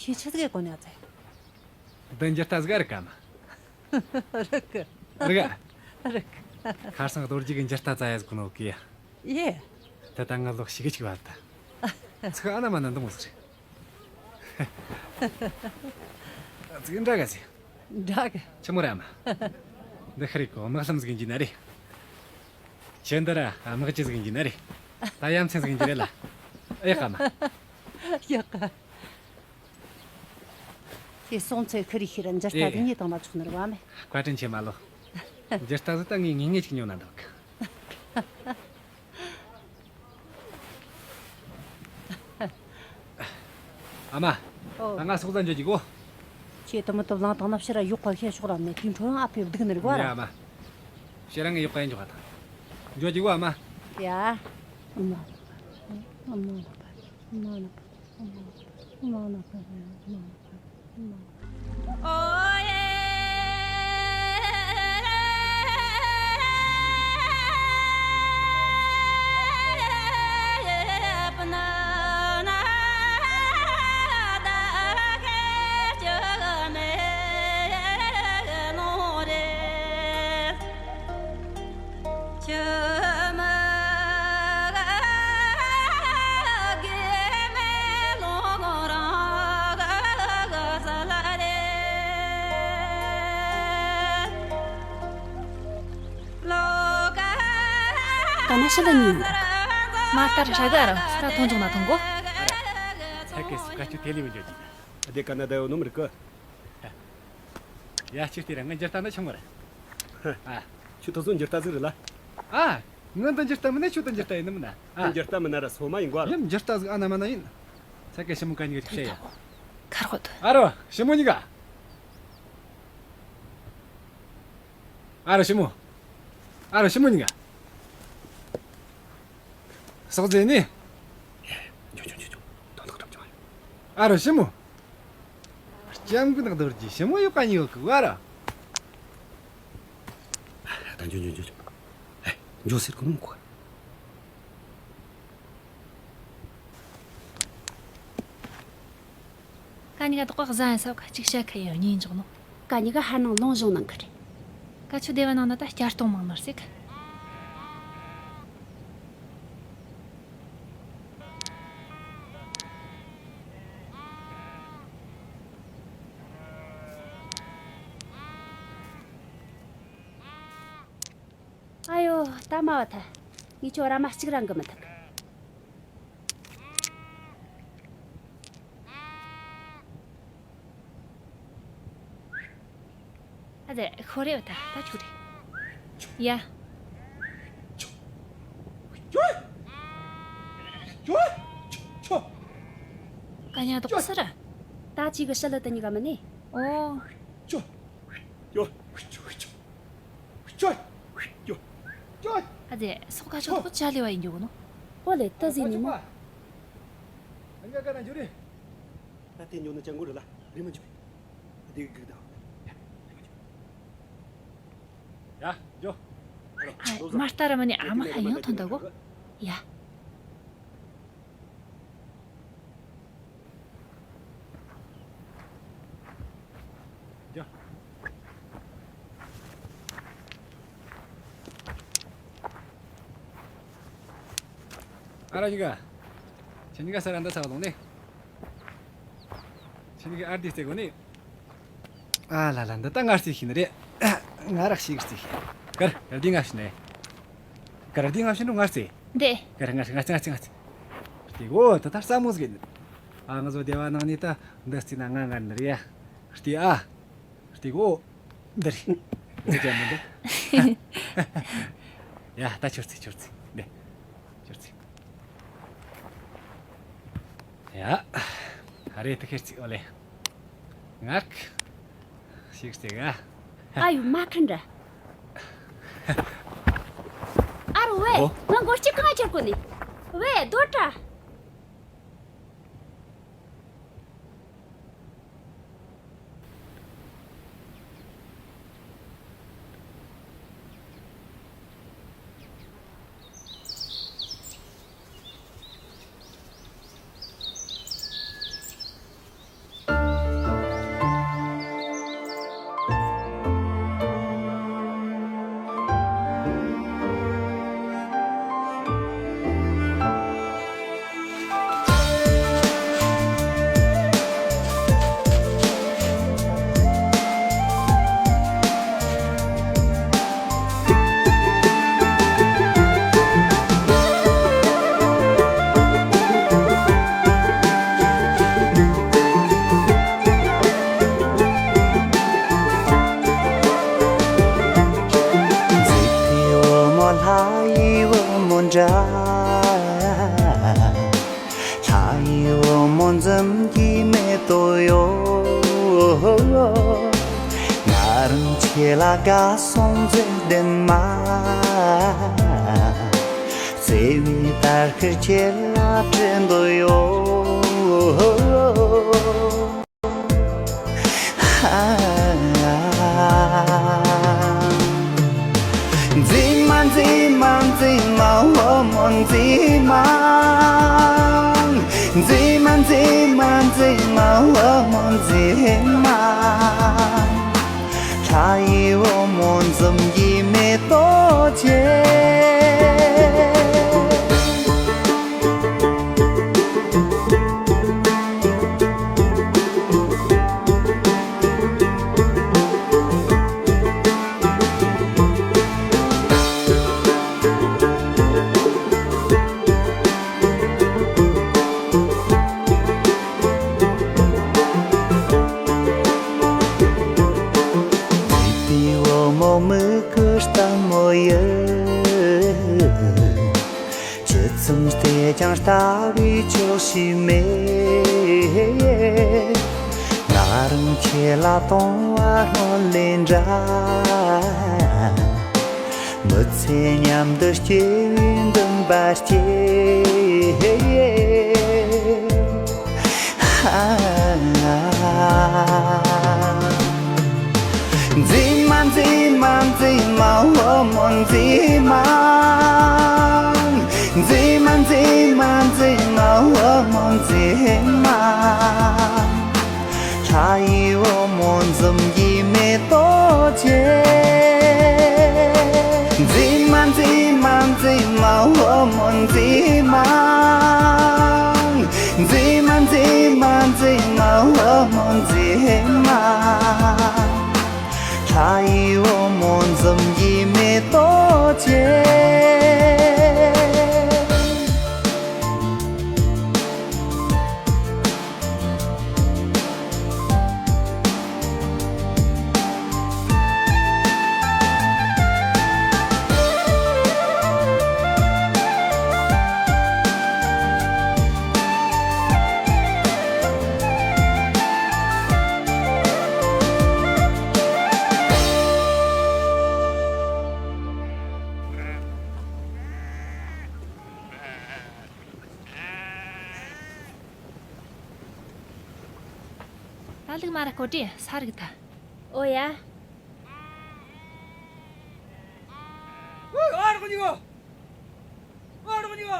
ཁྱེད་ཆི་ཟིག་གི་གོ་ནས་ཚེ། འདི་འགྱུར་རྟ་ཟིག་རིག་གམ། རིག་གི། རིག་ག་རིག་ཁར་སང་རྡོ་རྗེ་གི་འགྱུར་རྟ་བཙལ་ཡ་ཟིག་གོ་ནོ་གི་ཡ། ཡེ། ད་ལྟ་ང་ལོ་ཞིག་གི་ཅིག་བར་ད། ཚིག་ཨ་ན་མ་ན་འདི་མོ་ཟིག་རེད། ཚིག་འདྲ་ག་ཟིག་འདྲ་གི། ཆི་མོ་ར་མ། འདི་ཤི་རིག་གོ་དམག་ལྷམ་ཟིག་ཡིན་གྱི་ན་རེད། ཁྱེད་འདི་ར་དམག་སྤྱི་ཟིག་ཡིན་གྱི་ན་རེད། ད་ཡ་མཚན་ཟིག་ཡིན་གྱི་རེད་ལ། ཨེ་ཀ་མ། ཡག་ག་དེ་སོང་ཚེ་ཁི་རི་ཤི་ར་འཇར་ཏ་ཨེ། དེ་ཉིད་དང་ན་ཆོག་ནི་རེད་བ་མེ། བཀའ་དྲིན་ཆེ་མ་ལོ། འཇར་ཏ་ཟིག་ད་ངས་ངེས་ངེས་ཅིག་ཉོ་ན་འདུག་ཨ་མ། ཨོ། ད་ང་སོག་ཟ་འཇོག་གི་གོ། ཁྱེད་དུ་མི་དུ་བླངས་བཏང་ན་ཕྱིར་ར་གཡོག་པ་ཤེས་ཤོག་ར་མེད་དུས་འཕྲོ་ཡང་ཨ་ཕེབས་སྡུག་ནི་རེད་བ་ར། ཡ་མ། ཕྱིར་ར་ངས་གཡོག་པ་ཡིན་འཇོག་ག་ད། འཇོག་གི་གོ་ཨ་མ། ཡ། ཨ་མ། ཨ་མ། ཨ་མ། ཨ་མ། ཨ་མ། ཨ་མ། ཨ་མ། ང་ཤི་ལ་ཉིན། མ་ལྟར་ཧྲ་ག་ར་ད་ཐོང་ཆུང་ན་ཐོང་གོ། ཐ་ཀེ་སི་ཀ་ཆུ་ཐེ་ལི་མི་འཇོག་ཅིག་དེ་ཀ་ན་ད་ཡོད་ནོ་མི་རིག་གི། ཡ་ཅིག་དེ་ར་ང་འཇིར་ལྟ་ན་ཆང་མ་ར། ཨ། ཁྱོད་ཐོ་སོ་འཇིར་ལྟ་ཟིག་རེད་ལ། ཨ། ང་འདི་འཇིར་ལྟ་མིན་ན་ཁྱོད་འདི་འཇིར་ལྟ་ཡིན་ནམ་ན། ཨ། འཇིར་ལྟ་མིན་ན་ར་སོ་མ་ཡིན་གོ་ར། ཡིན་འཇིར་ལྟ་ཟིག་ཨ་ན་མ་ན་ཡིན། ས་ཀེ་ཞི་མོ་ག་ཉིག་གི་ཤེ་ཡ། ཁར་ཁོ་ཐུ། ཨ་རོ་ཞི་མོ་ཉིག་ག་ཨ་རོ་ཞི་མོ། ཨ་རོ་ཞི་མོ་ཉིག་ག་སོག་ཟེ་ནི། ཨ་རོ་ཞི་མོ། ལྕམ་གི་ནག་རྡོ་རྗེ་ཞི་མོ་ཡོད་ག་ཉིག་ཡོད་གི་བ་ར། ད་འཇོ་འཇོ་འཇོ་འཇོ། ཨེ། འཇོ་ཟེར་གོ་ནོ་གོ། ཀ་ཉི་ག་དོག་ག་ཟ་ཡ་ས་ཀ་ཅིག་བཤད་ཁ་ཡ་གཉིས་འཇོག་ནོ། ཀ་ཉི་ག་ཧ་ནང་ལོང་བྱུང་ནང་གི་རེད། ཀ་ཆུ་སྡེ་བ་ནང་ན་ད་བསྐྱར་གཏོང་མང་ནར་ཟེར་གི། ཨ་ཡོ། ད་མ་བ་ཐལ། ངས་ཁྱོད་ར་མ་གཅིག་རང་གི་མི་ཐུབ། ཨ་ཙི། ཤོ་རེ་བ་ད་ད་ཆུ་རེ། ཡ། ཀ་ཉ་དོག་སི་ར། ད་ཅིག་གི་ཤི་ལི་དུ་ཉི་ག་མི་ནི། ཨོ། ཨ་ཙི། སོག་ཁ་ཤོ་དོག་ཅ་ལེ་བ་ཡིན་འཇོག་ནོ། ཨོ་ལེ་ད་ཟི་ནི་མོ། ཨ་ཉ་ག་ན་འཇུ་རེ། ད་དེ་ཉོ་ནི་ཅང་གོ་རེད་ལ་རེ་མ་འཇུ། དེ་གི་གི་ད། ཡ་འཇོ། ཧ། མ་ལྟ་ར་མ་ནི་ཨ་མ་ཧ་ཡང་ཐོན་ད་གོ། ཡ། འཇོ། ཨ་ར་ཉི་ག་ཁྱེད་ཉི་ག་ས་ར་འདི་ས་བ་ལོང་ནི། ཁྱེད་ཉི་ག་ཨར་དི་སྟེ་གོ་ནི། ཨ་ལ་ལ། འདི་ད་ང་རྩིས་ཤིག་ནི་རེད། ང་རག་ཤིག་རྩིས་ཤིག་གར་གར་འདི་ང་ཤི་ནས། གར་འདི་ང་ཤི་འགྲོ་ང་རྩིས། འདི། གར་ང་ང་རྩིས་ང་རྩིས་ང་རྩིས། རྩིས་གོ་ད་ད་རྩ་མོ་ཟིག་ཡིན། ཨ་ང་ཚོ་སྡེ་བ་ནང་ནས་ད་འདི་རྩིས་ན་ང་ང་ནི་རེད་ཡ། རྩིས་ཨ། རྩིས་གོ་འདི་རེད། འདི་ཅན་མི་འདི། ཡ་ད་ཁྱོད་རྩིས་ཁྱོད་རྩིས་འདི། ཁྱོད་རྩིས། ཡ། ཨ་རེ་ད་ཁྱེད་རྩིས་ཨོ་ལེ། ངག་ཤིག་རྩིས་ག་ཨ་ཡུ་མ་ཁན་ར། ཨ་རུ་ཝེ། ཨོ། ང་མགོ་ལྕི་གང་ཁྱེར་གོ་ནི། ཝེ་རྡོ་ཏྲ། འཛིན་པའི་བུ་མོ་ལྷ་ཡི་བུ་མོ་འདྲ། ལྷ་ཡི་བུ་མོ་འཛུམ་གྱིས་མེ་ཏོག་གཡོ། ང་རང་ཁྱེད་ལ་དགའ་སོང་བརྩེ་ལྡན་མ། བརྩེ་བའི་དར་དཀར་ཁྱེད་ལ་སྤྲད་འདོད་ཡོད། འཛིན་མ་འཛིན་མ་འཛིན་མ་བུ་མོ་འཛིན་མ། འཛིན་མ་འཛིན་མ་འཛིན་མ་བུ་མོ་འཛིན་མ། ལྷ་ཡི་བུ་མོ་འཛུམ་གྱི་མེ་ཏོག་ཅན། ལྟ་བའི་ཕྱོགས་ཤིག་མེད། ང་རང་ཁྱེད་ལ་གཏོང་བ་སྔོན་ལས་འདྲ། མི་ཚེ་མཉམ་དུ་སྐྱེལ་བའི་འདུན་པ་སྐྱེས། མཛེས་མ་མཛེས་མ་མཛེས་མ་འོ་མོ་མཛེས་མ། མཛེས་མ་མཛེས་མ་མཛེས་མ་འོ་མོ་མཛེས་མ། ལྷ་ཡི་བུ་མོ་འཛུམ་གྱི་མེ་ཏོག་ཅན། མཛེས་མ་མཛེས་མ་མཛེས་མ་འོ་མོ་མཛེས་མ། མཛེས་མ་མཛེས་མ་མཛེས་མ་འོ་མོ་མཛེས་མ། ལྷ་ཡི་བུ་མོ་འཛུམ་གྱི་མེ་ཏོག་ཅན། ད་ལུག་མ་ར་ཀོ་ཏི་ས་རིག་ད། ཨོ་ཡ། ཨ་རོགས་གཉིས་གོ། ཨ་རོགས་གཉིས་གོ།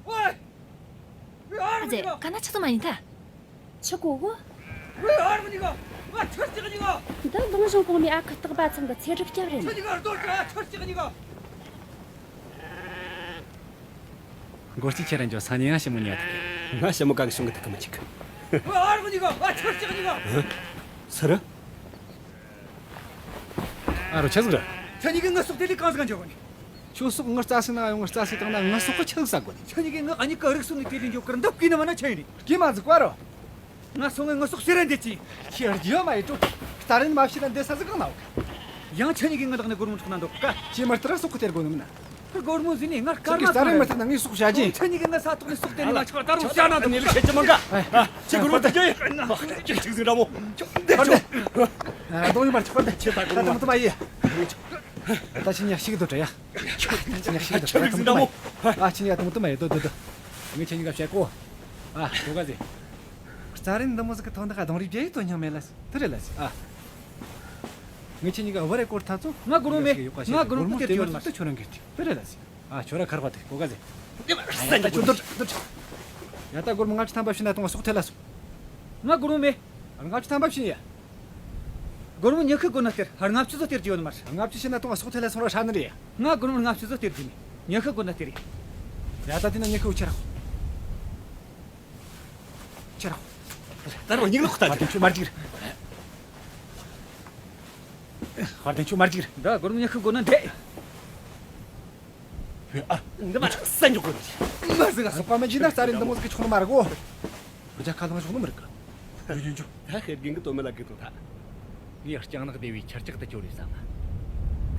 ཨོ་ཡ། ཨ་ཙེ། ག་ན་ཆི་ཚོ་མ་ཡིན་ད། ཆི་གོ་གོ། ཨ་རོགས་གཉིས་གོ། ང་ཆུར་ཅིག་གཉིས་གོ། འདི་ལུང་གཞུང་གོང་མའི་ཨ་ཁུ་སྟག་པ་ཚང་གི་ཚེ་སྒྲུབ་སྐྱབས་རེད། ཆི་གཉིས་གོ་རྡོ་ཆི་ཆུར་ཅིག་གཉིས་གོ། མགོ་སྐྱིད་ཁྱེད་རང་ཚོ་སང་ཉིན་ང་ཞི་མོ་ཉལ་ཐུབ་གི། ང་ཞི་མོ་ག་གི་བྱུང་གི་ཐུག་གི་མི་འཇུག་ཨ་རོགས་གཉིས་གོ། ཨ་ཆུར་ཅིག་གཉིས་གོ། ཧ། སུ་རེད། ཨ་རོགས་ཆི་ཟིག་རེད། ཁྱེད་གཉིས་ཀྱིས་ངའི་སྲོག་དེ་ལས་གང་ཟིག་འཇོག་གོ་ནི། ཁྱོད་སྲོག་ངའི་རྩྭ་སའི་ནང་ཡོང་། ངའི་རྩྭ་སའི་སྟེང་ན་ངའི་སྲོག་གི་ཆི་ཟིག་ཟ་གོ་ནི། ཁྱེད་གཉིས་ཀྱིས་ངའི་ཨ་མྱེས་ཀྱི་རིགས་གསོ་ནི་དེ་ལས་འཇོག་གི་རེད། འདི་བཀས་མ་ཟིག་བཀའ་རོ། ང་སོང་ངས་ངའི་སྲོག་ཟེར་ར་འདེད་ཀྱིས། ཁྱེད་རྒྱུ་མ་ཡེ་ཀྲོ། རྩྭ་རིན་མ་བྱིན་ན་འདི་ས་ཟིག་གང་ན་འོག་ཡང་ཁྱེད་གཉིས་ཀྱིས་ངའི་ལག་ནས་སྒོར་མོ་འཕྲོག་ན་འདོད་ག། ཁྱེད་མི་ལྟར་སྲོག་གི་སྟེར་དགོས་ནི་མིན་ན། སྒོར་མོ་ཟིན་ནས་ངར་སྐར་མ་རྩྭ་རིན་མི་ཐུབ་ན་ངའི་སྲོག་བྱ་རྒྱུ། ཁྱེད་གཉིས་ཀྱིས་ངའི་ས་ཐོག་ནས་སྲོག་དེ་ནས་མ་ཆག་ད་རུང་བྱ་ན་འདི་ནས་ལས་ཁྱེད་ཀྱི་མང་ག། ཁྱེད་སྒོར་མོ་དེ་རྒྱུ་ཡིན། ཁྱེད་ཅིག་ཟིག་འདྲ་མོ། ཁྱེད་འདི་ཆོག་གདོང་ཡིན་པར་ཆོག་གདོང་ཆེ་ད་སྒོར་མོ། ད་དུང་དུ་མ་ཡེ། ད་ཕྱི་ཉག་ཤིག་ཏུ་དྲ་ཡ། ཉག་ཤིག་ཏུ་དྲ་ཡ། ད་དུང་དུ་མ་ཡེ་དོ་དོ་དོ། ངས་ཁྱེད་གཉིས་ཀ་བཤད་གོ། ཨ་གོ་ག་ཟེ། རྩྭ་རིན་འདི་མོ་ཟིག་གི་ཐོག་འདི་ཁ་གདོང་རིས་བརྒྱ་ཡི་དོ་སྙིང་མེད་ལ་སི་དེ་རེད་ལ་སི་ཨ། ངས་ཁྱེད་གཉིས་ཀ་བུ་རེ་སྐོར་ཐག་ཚོ། ང་སྒོར་མོ་མེད། ང་སྒོར་མོ་དེ་སྐྱོར་ན་ཁྱོད་རང་གིས་དེ་རེད་ལ་སི་ཨ། ཁྱོད་ར་ཁར་བ་དེ་གོ་ག་ཟེ། ཡ་ད་སྒོར་མོ་ལྔ་བཅུ་ཐམ་པ་བྱིན་ན་ཐོང་བ་སོག་ཐེ་ལ་སོ། ང་སྒོར་མོ་མེད། ལྔ་བཅུ་ཐམ་པ་བྱིན་ཡ། སྒོར་མོ་ཉི་ཤུ་དགོས་ན་སྟེར། ལྔ་བཅུ་ཚོ་སྟེར་རྒྱུ་ཡོད་ནི་མ་རེད། ལྔ་བཅུ་བྱིན་ན་ཐོང་བ་སོག་ཐེ་ལ་སོང་ར་ཧྲ་ནི་རེད། ང་སྒོར་མོ་ལྔ་བཅུ་ཚོ་སྟེར་རྒྱུ་མེད། ཉི་ཤུ་དགོས་ན་སྟེར་ཡ། ཡ་ད་དེ་ན་ཉི་ཤུ་ཁྱེར་རོ། ཁྱེར་རོ། ད་རོ་ཉིག་ལོག་ལྟ་རྒྱུ། ཁྱོད་མ་རྒྱུག་རེད། ཧར་དེ་ཁྱོད་མ་རྒྱུག་རེད། ད་སྒོར་མོ་ཉི་ཤུ་དགོས་ན་འདྲེ། ཨ། འདི་མ་སན་འཇོག་གོ་ནི། མ་ཟིག་ཨ་སོག་པ་མ་ཇི་ན་རྩྭ་རིན་འདི་མོ་ཟིག་གི་ཆོག་ནི་མ་རེད་གོ། བུ་ཅག་ཁ་ལང་ཆོག་ནི་མི་རེད་གི། ཡོ་ཡོ་ཡོ། ད་ཧེ་རྒན་གི་དོ་མེ་ལ་གི་དོ་ད། ངས་རྐྱང་ནག་སྡེ་བའི་ཁྱར་ལྕག་ཏུ་སྐྱོར་རེ་བསམ་ན།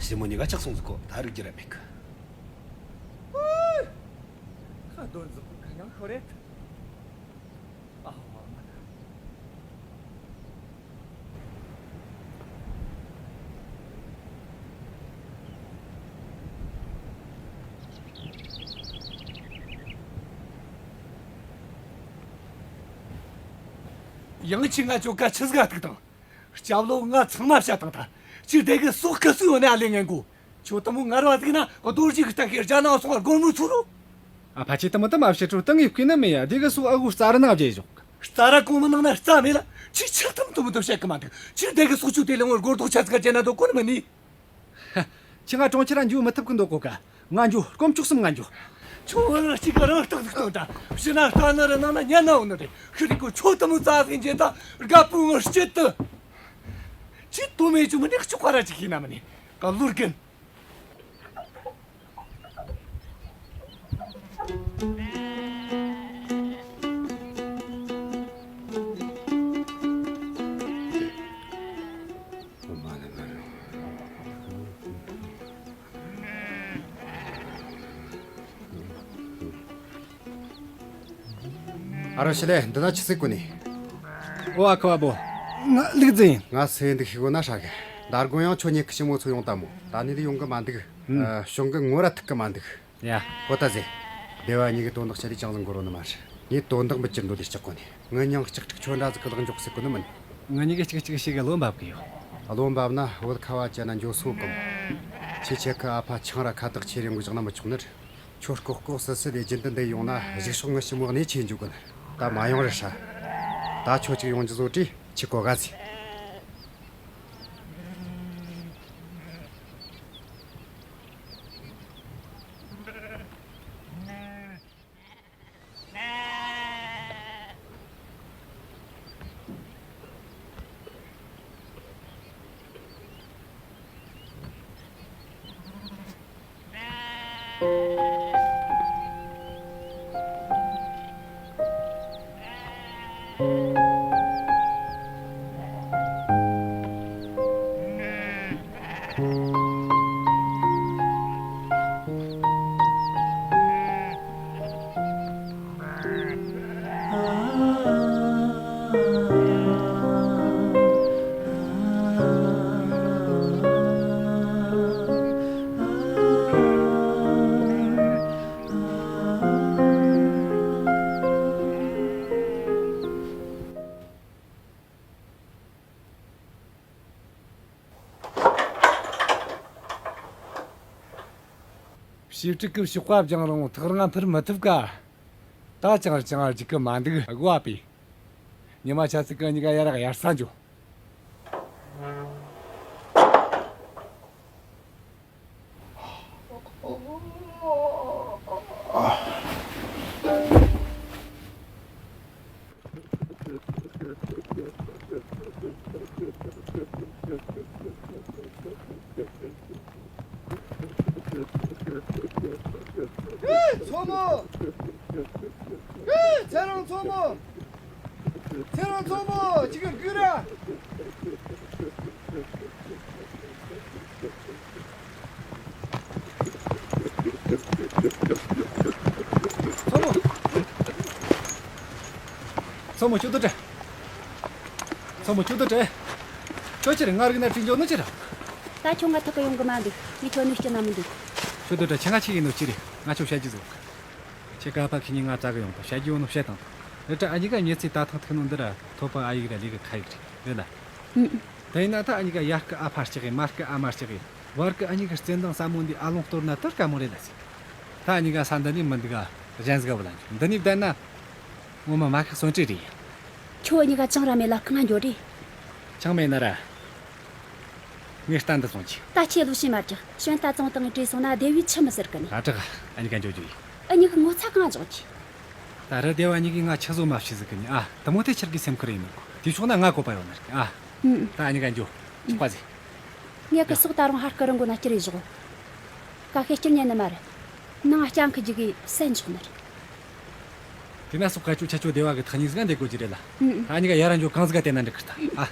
ཞི་མོ་གཉིས་ཀ་ཆག་སོང་ཟིག་གོ། ད་རིག་རྒྱུ་ར་མེད་གི། ཁ་དོན་ཟིག་གི་ཁ་ཡང་ཤོར་རེད། ཨ་ཧོ་མ་ན། ཡང་ཁྱེད་ང་ཅོ་ཀ་ཆི་ཟིག་ཨ་ཐུག་དང་། སྐྱབས་ལོ་ང་ཚང་མ་བཤད་དང་ད། ཁྱེད་དེ་གི་སོག་གི་སུ་ཡོད་ནས་ཨ་ལེ་ངན་གོ། ཁྱོད་དུ་མོ་ངར་བ་ཟིག་ན་རྡོ་རྗེ་གི་ལྟ་ཁའི་རྒྱ་ནག་སོང་བ་སྒོར་མོ་ཚུར་རོ། ཨ་ཕ་ཁྱེད་དུ་མོ་དུ་མ་བཤད་དྲུག་ཏང་ངི་བསྐུས་ན་མེད་ཡ། དེ་གི་སོག་ཨ་གུ་རྩྭ་རི་ནང་བརྗེ་ཞོག། རྩྭ་ར་གོང་མི་ནང་ན་རྩྭ་མེད་ལ། ཁྱེད་ཆག་ཐམ་དུ་མོ་དུ་བཤད་གི་མ་འདུག། ཁྱེད་དེ་གི་སོག་ཆུ་དེ་ལས་ངོར་སྒོར་རྡོག་ཆ་ཟིག་ག་བྱས་ན་དོ་གོ་ནི་མི་ནི། ཁྱེད་ང་གྲོང་ཁྱེར་ར་འཇུ་མི་ཐུབ་གི་འདུག་གོ་ཀ། ང་འཇུ་སྐོམ་བཅུག་སམ་ང་འཇུ། ཁྱོད་རང་གཅིག་ག་རང་རྟག་ཏུ་གཏོང་ད། ཕྱི་ན་རྩྭ་ནི་རི་ནང་ན་ཉལ་ན་འོ་ནི་རེད། ཤི་རི་ཀོ་ཁྱོད་དུ་མོ་རྩྭ་ཟིན་རྗེས་ད་དགའ་པོ་ངོ་སྐྱིད་དུ། ཁྱེད་དུ་མེད་ཆུ་མི་འདྲེག་ཆུ་ཁ་ར་ཅིག་ཤེས་ན་མི་ནི་ག་ལུར་གན། ཨ་རོ་ཞི་ལེ། འདི་ན་ཆི་སི་གོ་ནི། ཨོ་ཨ་ཁུ་བ་བོ། ང་ལུག་རྫི་ཡིན། ང་སུ་ཡིན་འདུག་ཤི་གོ་ན་ཧྲ་གི། ད་དགོན་ཡང་ཁྱོད་ཉིད་ཀྱི་ཞི་མོ་ཚོ་ཡོང་ད་མོ། ད་ནི་ལི་ཡོང་གི་མ་འདུག་ཨ། གཞུང་གི་ངོ་ར་ཐུག་གི་མ་འདུག་ཡ། ཧོ་ད་ཟེ། སྡེ་བ་གཉིས་ཀྱི་དོན་དག་ཆ་ལས་ཅང་ཟིག་འགོར་རོ་ནི་མ་རེད། ངས་དོན་དག་མི་ཅི་འདོད་དེ་སྐྲག་གོ་ནི། ངི་མྱིང་ལྕགས་ཀྲིག་ཁྱོད་འདྲ་ཟིག་གི་ལག་འཇོག་སྲིད་གོ་ནི་མིན། ང་གཉིས་ཀ་གཅིག་གཅིག་ཤིག་གི་བློ་འབབ་གི་ཡོད། བློ་འབབ་ན་བོད་ཁ་བ་ཅན་ན་འགྱོ་སོང་གམ། ཁྱེད་ཆེ་ཁི་ཨ་ཕ་ཆང་ར་ཁ་བཏགས་ཆེ་རིང་གི་བཞག་ན་མི་ཆོག་ནི་རེད། ཁྱོད་ལྐོག་ལྐོག་སི་སི་ལས་རྒྱུན་དུ་འདི་ཡོང་ན་གཞུག་ཕྱོགས་ངི་ཞི་མོ་གནས་ཆེ་འཇུག་གི་ནི། ད་མ་ཡོང་རེ་ཧྲ། ད་ཁྱོད་ཅིག་ཡོང་རྒྱུ་བཟོ་དྲིས་ཁྱི་གོ་ག་ཟིག་ཞིབ་ཕྲུག་གི་གཤོག་པ་སྦྱང་རུང་ཐག་རིང་ང་འཕུར་མི་ཐུབ་ཀ། ད་ཅང་ཅང་རྒྱུག་གི་མ་འདུག་དགོས་པས། ཉི་མ་ཆ་ཚིག་གི་གཉིས་ཀ་ཡར་རག་ཡར་ས་འཇོག་ཚོ་མོ། ཚེ་རིང་ཚོ་མོ། ཚེ་རིང་ཚོ་མོ་ཅིག་གི་རྒྱུགས་ར། ཚོ་མོ། ཚོ་མོ་ཁྱོད་དུ་དྲན། ཚོ་མོ་ཁྱོད་དུ་དྲན། ཁྱོད་ཕྱིར་ང་རིག་ན་དྲིན་འཇོག་ནི་ཕྱིར། ད་ཁྱོད་ང་ཐུག་གི་ཡོང་གི་མ་འདུག་ངས་ཁྱོད་ནུས་སྐྱོན་ན་མི་འདུག་ཁྱོད་དུ་དྲན། ཁྱེད་ང་ཆི་ཡིན་ནོ་ཅི་རེད། ང་ཁྱོད་བཤད་རྒྱུ་ཟིག་ཁྱེད་ཀ་ཕ་ཁྱེད་གཉིས་ང་བཙལ་གི་ཡོང་དང་བཤད་རྒྱུ་ཡོད་ནོ་བཤད་དང་། རེད་དྲ་ཨ་ཉི་ག་ཉེ་ཚེ་ད་ཐང་ཐུག་ནོ་འདི་ར་ཐོ་པ་ཨ་ཡིག་ར་ལས་གི་ཁ་ཡིག་རེད་རེད་ལ། ཨུ། དེ་ཡིན་ན་ད་ཨ་ཉི་ག་ཡར་སྐུ་ཨ་ཕ་ལྕགས་ཡིན། མར་སྐུ་ཨ་མ་ལྕགས་ཡིན། བར་གི་ཨ་ཉི་གི་བརྩེ་འདང་ཟབ་མོ་འདི་ཨ་ལོང་གཏོར་ན་དེར་དཀའ་མོ་རེད་ལ་ཟེར། ད་ཨ་ཉི་ག་ས་འདི་ནས་མི་འདུག་ག་གཞན་ཟིག་ག་བུ་ལ་འགྱོ། འདི་ནས་བསྡད་ན་ངོ་མ་མ་ཤི་གསོན་བྲལ་རེད། ཁྱོད་ཨ་ཉི་ག་ཅང་ར་མེད་ལ་གང་ང་འགྱོ་རེད། ཅང་མེད་ན་ར། ངས་རྟ་འདི་བཙོང་གྱིས། ད་ཁྱེད་ལོ་ཤེས་མ་རྒྱག་ཤོན་རྟ་བཙོང་སྟངས་བྲོས་སོང་ན་སྡེ་བའི་ཆི་མི་ཟེར་གི་ནི། ཨ་དྲག་ཨ་ཉི་ག་འགྱོ་རྒྱུ་ཡིན། ཨ་ཉི་གི་ངོ་ཚ་གང་འཇོག་གྱིས། ད་རི་སྡེ་བ་ཉི་གིས་ང་ཆི་བཟོ་མ་བྱེད་ཟིག་གི་ནི་ཨ། དུ་མོ་དེ་ཁྱེད་ཀྱི་སེམས་ཁུར་ཡིན་ནོ། དེ་ཕྱོགས་ན་ང་གོ་པ་ཡོད་ནི་རེད་ཨ། ད་ཨ་ཉི་ག་འགྱོ། ཆོག་པ་ཟིག་ངས་གི་སོག་ད་རུང་ཧར་སྐུ་རིང་གོ་ན་སྐྱུར་རེ་བཞག་ཀ་ཤེད་སྐྱུར་ཉན་ནི་མ་རེད། ནང་སྐྱ་འཁུ་རྒྱུ་གི་སེན་འཇོག་ནི་རེད། དེ་ན་སོག་ཁ་ཆུ་ཆ་ཆོ་སྡེ་བ་གི་ཐག་ཉིག་ཟིག་འདེད་དགོས་ཀྱི་རེད་ལ། ཨ་ཉི་ག་ཡར་འགྱོ་གང་ཟིག་ག་བལྟས་ན་འགྲིག་གི་ད་ཨ།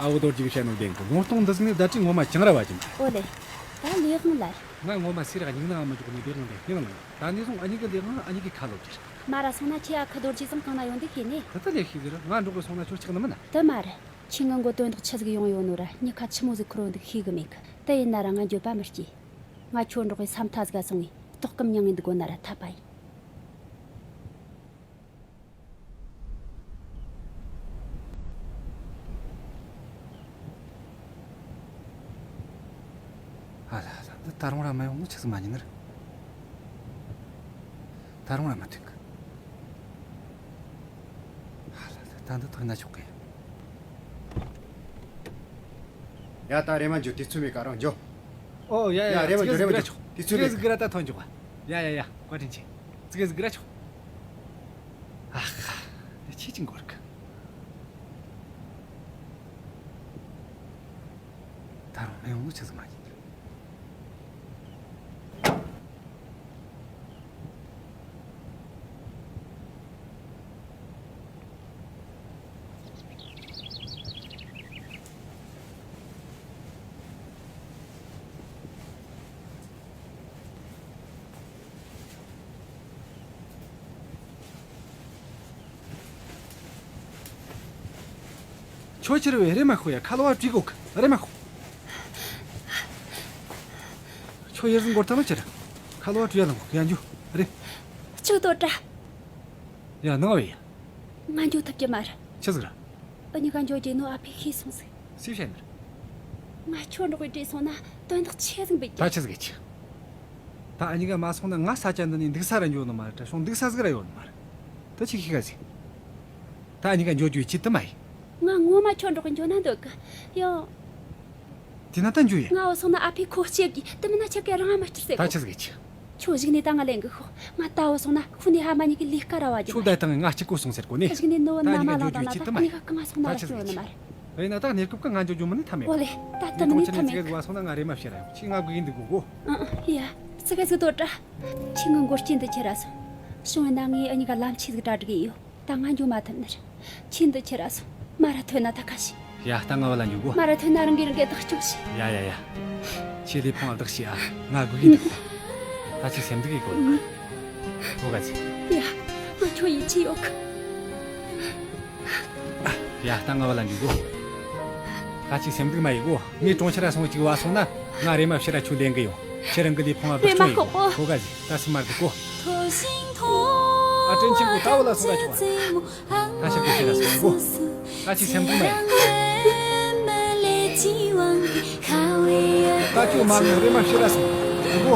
ཨ་བོ་རྡོ་རྗེ་གི་བཤད་ནོ་བདེན་གི། ལུང་སྟོང་འདི་ཟིག་ནི་བརྡ་དྲི་ངོ་མ་ཅང་ར་བ་ཅན། ཨོ་ལེ། ད་ལས་དབང་ལ། ང་ངོ་མ་སེ་ར་སྙིང་ནའང་མི་འཇོག་ནི་ལས་དབང་ལས་སྙིང་ནང་། ད་ནས་བཟུང་ཨ་ཉི་གི་ལས་དབང་ཨ་ཉི་གི་ཁ་ལོ་གྱིར། མ་ར་སོང་ན་ཁྱེད་ཨ་ཁུ་རྡོ་རྗེ་ཚང་གང་ན་ཡོང་འདུག་ཤེས་ནས། དེ་ད་ལས་ཤེས་ཟེར། ང་འགྲོ་གི་སོང་ན་ཁྱོད་ཆགས་ནི་མིན་ན། དེ་མ་རེད། ཁྱེད་ངའི་མགོ་དོན་དག་ཆི་ཟིག་ཡོང་ཡོད་ནོ་ར་མྱི་ཁ་ཆི་མོ་ཟིག་འཁོར་འདུག་ཤེས་གི་མེད་གི། དེ་ཡིན་ན་ར་ང་འགྱོད་པ་མི་སྐྱེ། ང་ཁྱོད་འགྲོགས་གི་ས་མཐའ་ཟིག་ག་སོང་བས་ལྟོགས་སྐོམ་མྱང་ངེ་འདུག་གོ་ན་ར་འཐད་པ་ཡིན། ཨ་ལ་ལ། འདི་ད་རུང་ར་མ་ཡོང་ནོ་ཆི་ཟིག་མ་ཉན་ནི་རེད། ད་རུང་ར་མ་ཐོན་གི། ཨ་ལ་ལ། ད་འདི་ཐོན་ན་ཆོག་གི། ཡ་ད་རེམ་མ་འགྱོ། དུས་ཚོད་མེད་ཀ་རང་འགྱོ། ཨོ་ཡ་ཡ་ཡ། ཡ་རེམ་མ་འགྱོ། རེམ་མ་འགྱོ་ཆོག་དུས་ཚོད་མེད། ཙི་གེ་ཟིག་ར་ད་ཐོན་འཇུག་ག་ཡ་ཡ་ཡ། བཀའ་དྲིན་ཆེ། ཙི་གེ་ཟིག་ར་ཆོག་ཨ་ཁ། འདི་ཆི་ཅིག་འགོར་གི། ད་རུང་མི་ཡོང་ནོ་ཆི་ཟིག་མ་ཡིན། ཁྱོད་ཕྱིར་བས་རེམ་མ་ཤོག་ཡ། ཁ་ལོ་བ་བྲིས་གོ་གི་རེམ་མ་ཤོག་ཁྱོད་ཡར་ཟིན་འགོར་ཐལ་མ་ཕྱིར། ཁ་ལོ་བ་བྲིས་ཡ་ལང་གོ་ཡ་འཇུ་རེ། ཅིག་ཏོ་ཏྲ། ཡ་ནང་བས་ཡ། ང་འཇུ་ཐུབ་ཀྱི་མ་རེད། ཆི་ཟིག་ར། འུ་གཉིས་ཀ་འཇུ་རྒྱུ་ནོ་ཨ་ཕས་ཤེས་སོང་ཟིག་སུས་བཤད་ནི་རེད། ང་ཁྱོད་འགྲོགས་གི་བྲིས་སོང་ན་དོན་དག་ཆེ་ཟིག་འབུད་ཀྱི། ད་ཆི་ཟིག་གི་ཆི། ད་འུ་གཉིས་ཀ་མ་སོང་ན་ང་ས་ཆ་འདི་ནས་འདུག་ས་ར་འཇུ་ནི་མ་རེད། ད་ཤོང་འདུག་ས་ཟིག་ར་ཡོད་ནི་མ་རེད། ད་ཆི་ཤི་ག་ཟིག་ད་འུ་གཉིས་ཀ་འཇུ་རྒྱུའི་ཆེད་དུ་མ་ཡིན། ང་ངོ་མ་ཁྱོད་འགྲོགས་གི་འཇུ་ན་འདོད་གི་ཡོ། དེ་ན་ད་འཇུ་ཡ། ང་བུད་སོང་ན་ཨ་ཕས་ཁོ་སྐྱེབ་གི། དེ་མིན་ན་ཁྱེད་ཀྱི་རང་ང་མ་སྐྱུར་ཟེར་ད་གོ་ཆི་ཟིག་གི་ཆི། ཁྱོད་གཞུག་ནས་ད་ང་ལེན་གི་ཤོག་ང་ད་བུད་སོང་ན་ཤུ་ནས་ཧ་མ་གཉིས་ཀྱི་ལས་ཀ་ར་བ་རྒྱུ་ཁྱོད་ད་དང་ང་གཅིག་གོ་སོང་ཟེར་གོ་ནས། གཞུག་ནས་ནུ་བོ་ད་ན་མ་གཉིས་ཀ་ལ་འཇུ་ན་རྒྱུའི་ཆེད་དུ་མ་ད་ཡིན། གཉིས་ཀ་གང་ང་སོང་ན་ད་ར་ཆི་ཟིག་གི་ཆི། ཡོད་ནི་མ་རེད། ཡིན་ན་ད་གནས་སྐབས་ཀྱི་ང་འཇུ་རྒྱུ་མིན་ནི་ཐ་མེད་གོ་ཨོ་ལེ། ད་ད་ནི་ཐ་མེད་གི། བུད་སོང་ན་ང་རེ་མ་བཤད་ར་ཡོང་། ཁྱེད་ང་སྒུག་གིན་འདུག་གོ་ཨང་ཨང་ཡ། ཙི་གེ་ཟིག་ཏོ་ཏྲ། ཁྱེད་ངའི་མགོ་སྐྱིན་དུ་ཁྱེར་ར་སོང་། བྱུང་བས་ན་ངས་འུ་གཉིས་ཀ་ལམ་ཆས་ཟིག་གྲ་སྒྲིག་གི་ཡོད། ད་ང་འཇུ་མ་ཐུབ་ནི་རེད། ཁྱེད་འདི་ཁྱེར་ར་སོང་། མ་ར་ཐོན་ན་ད་ཁ་ཤས། ཡ་ད་ང་བུད་ལ་འཇུ་གོ་ཨ། མ་ར་ཐོན་ན་རང་གིས་རང་གི་བདག་སྐྱོང་བྱེད། ཡ་ཡ་ཡ། ཁྱེད་ལས་ཕང་བདག་བྱེད་ཨ། ང་སྒུག་གིན་འདུག་ད་ཁྱེད་སེམས་སྡུག་གི་གོ་ཨུ། གོ་ག་ཚེ། ཡ། ང་ཁྱོད་ཡིད་ཆེས་ཡོད་གི་ཡ་ད་ང་བུད་ལ་འཇུ་གོ་ད་ཁྱེད་སེམས་སྡུག་མ་ཡེ་གོ་ངས་གྲོང་ཁྱེར་ར་སོང་གཅིག་བུད་སོང་ན་ང་རེ་མ་བཤད་ར་ཁྱོད་ལེན་གི་ཡོང་། ཁྱེད་རང་གི་ལས་ཕང་བ་བདག་སྐྱོང་ཡེ་གོ་གོ་ག་ཚེ། ད་སེམས་མ་སྡུག་གོ་ཨ། དྲིན་ཆེན་གོ་ད་བུད་ལ་སོང་ད་ཆོག་ཨ། ད་ཤག་གི་ཁྱེད་ལ་སོང་གོ་ད་ཁྱེད་སེམས་སྡུག་མ་ཡེ། ད་ཁྱོད་མ་ངའི་རེ་མ་བཤད་ར་སོང་གོ་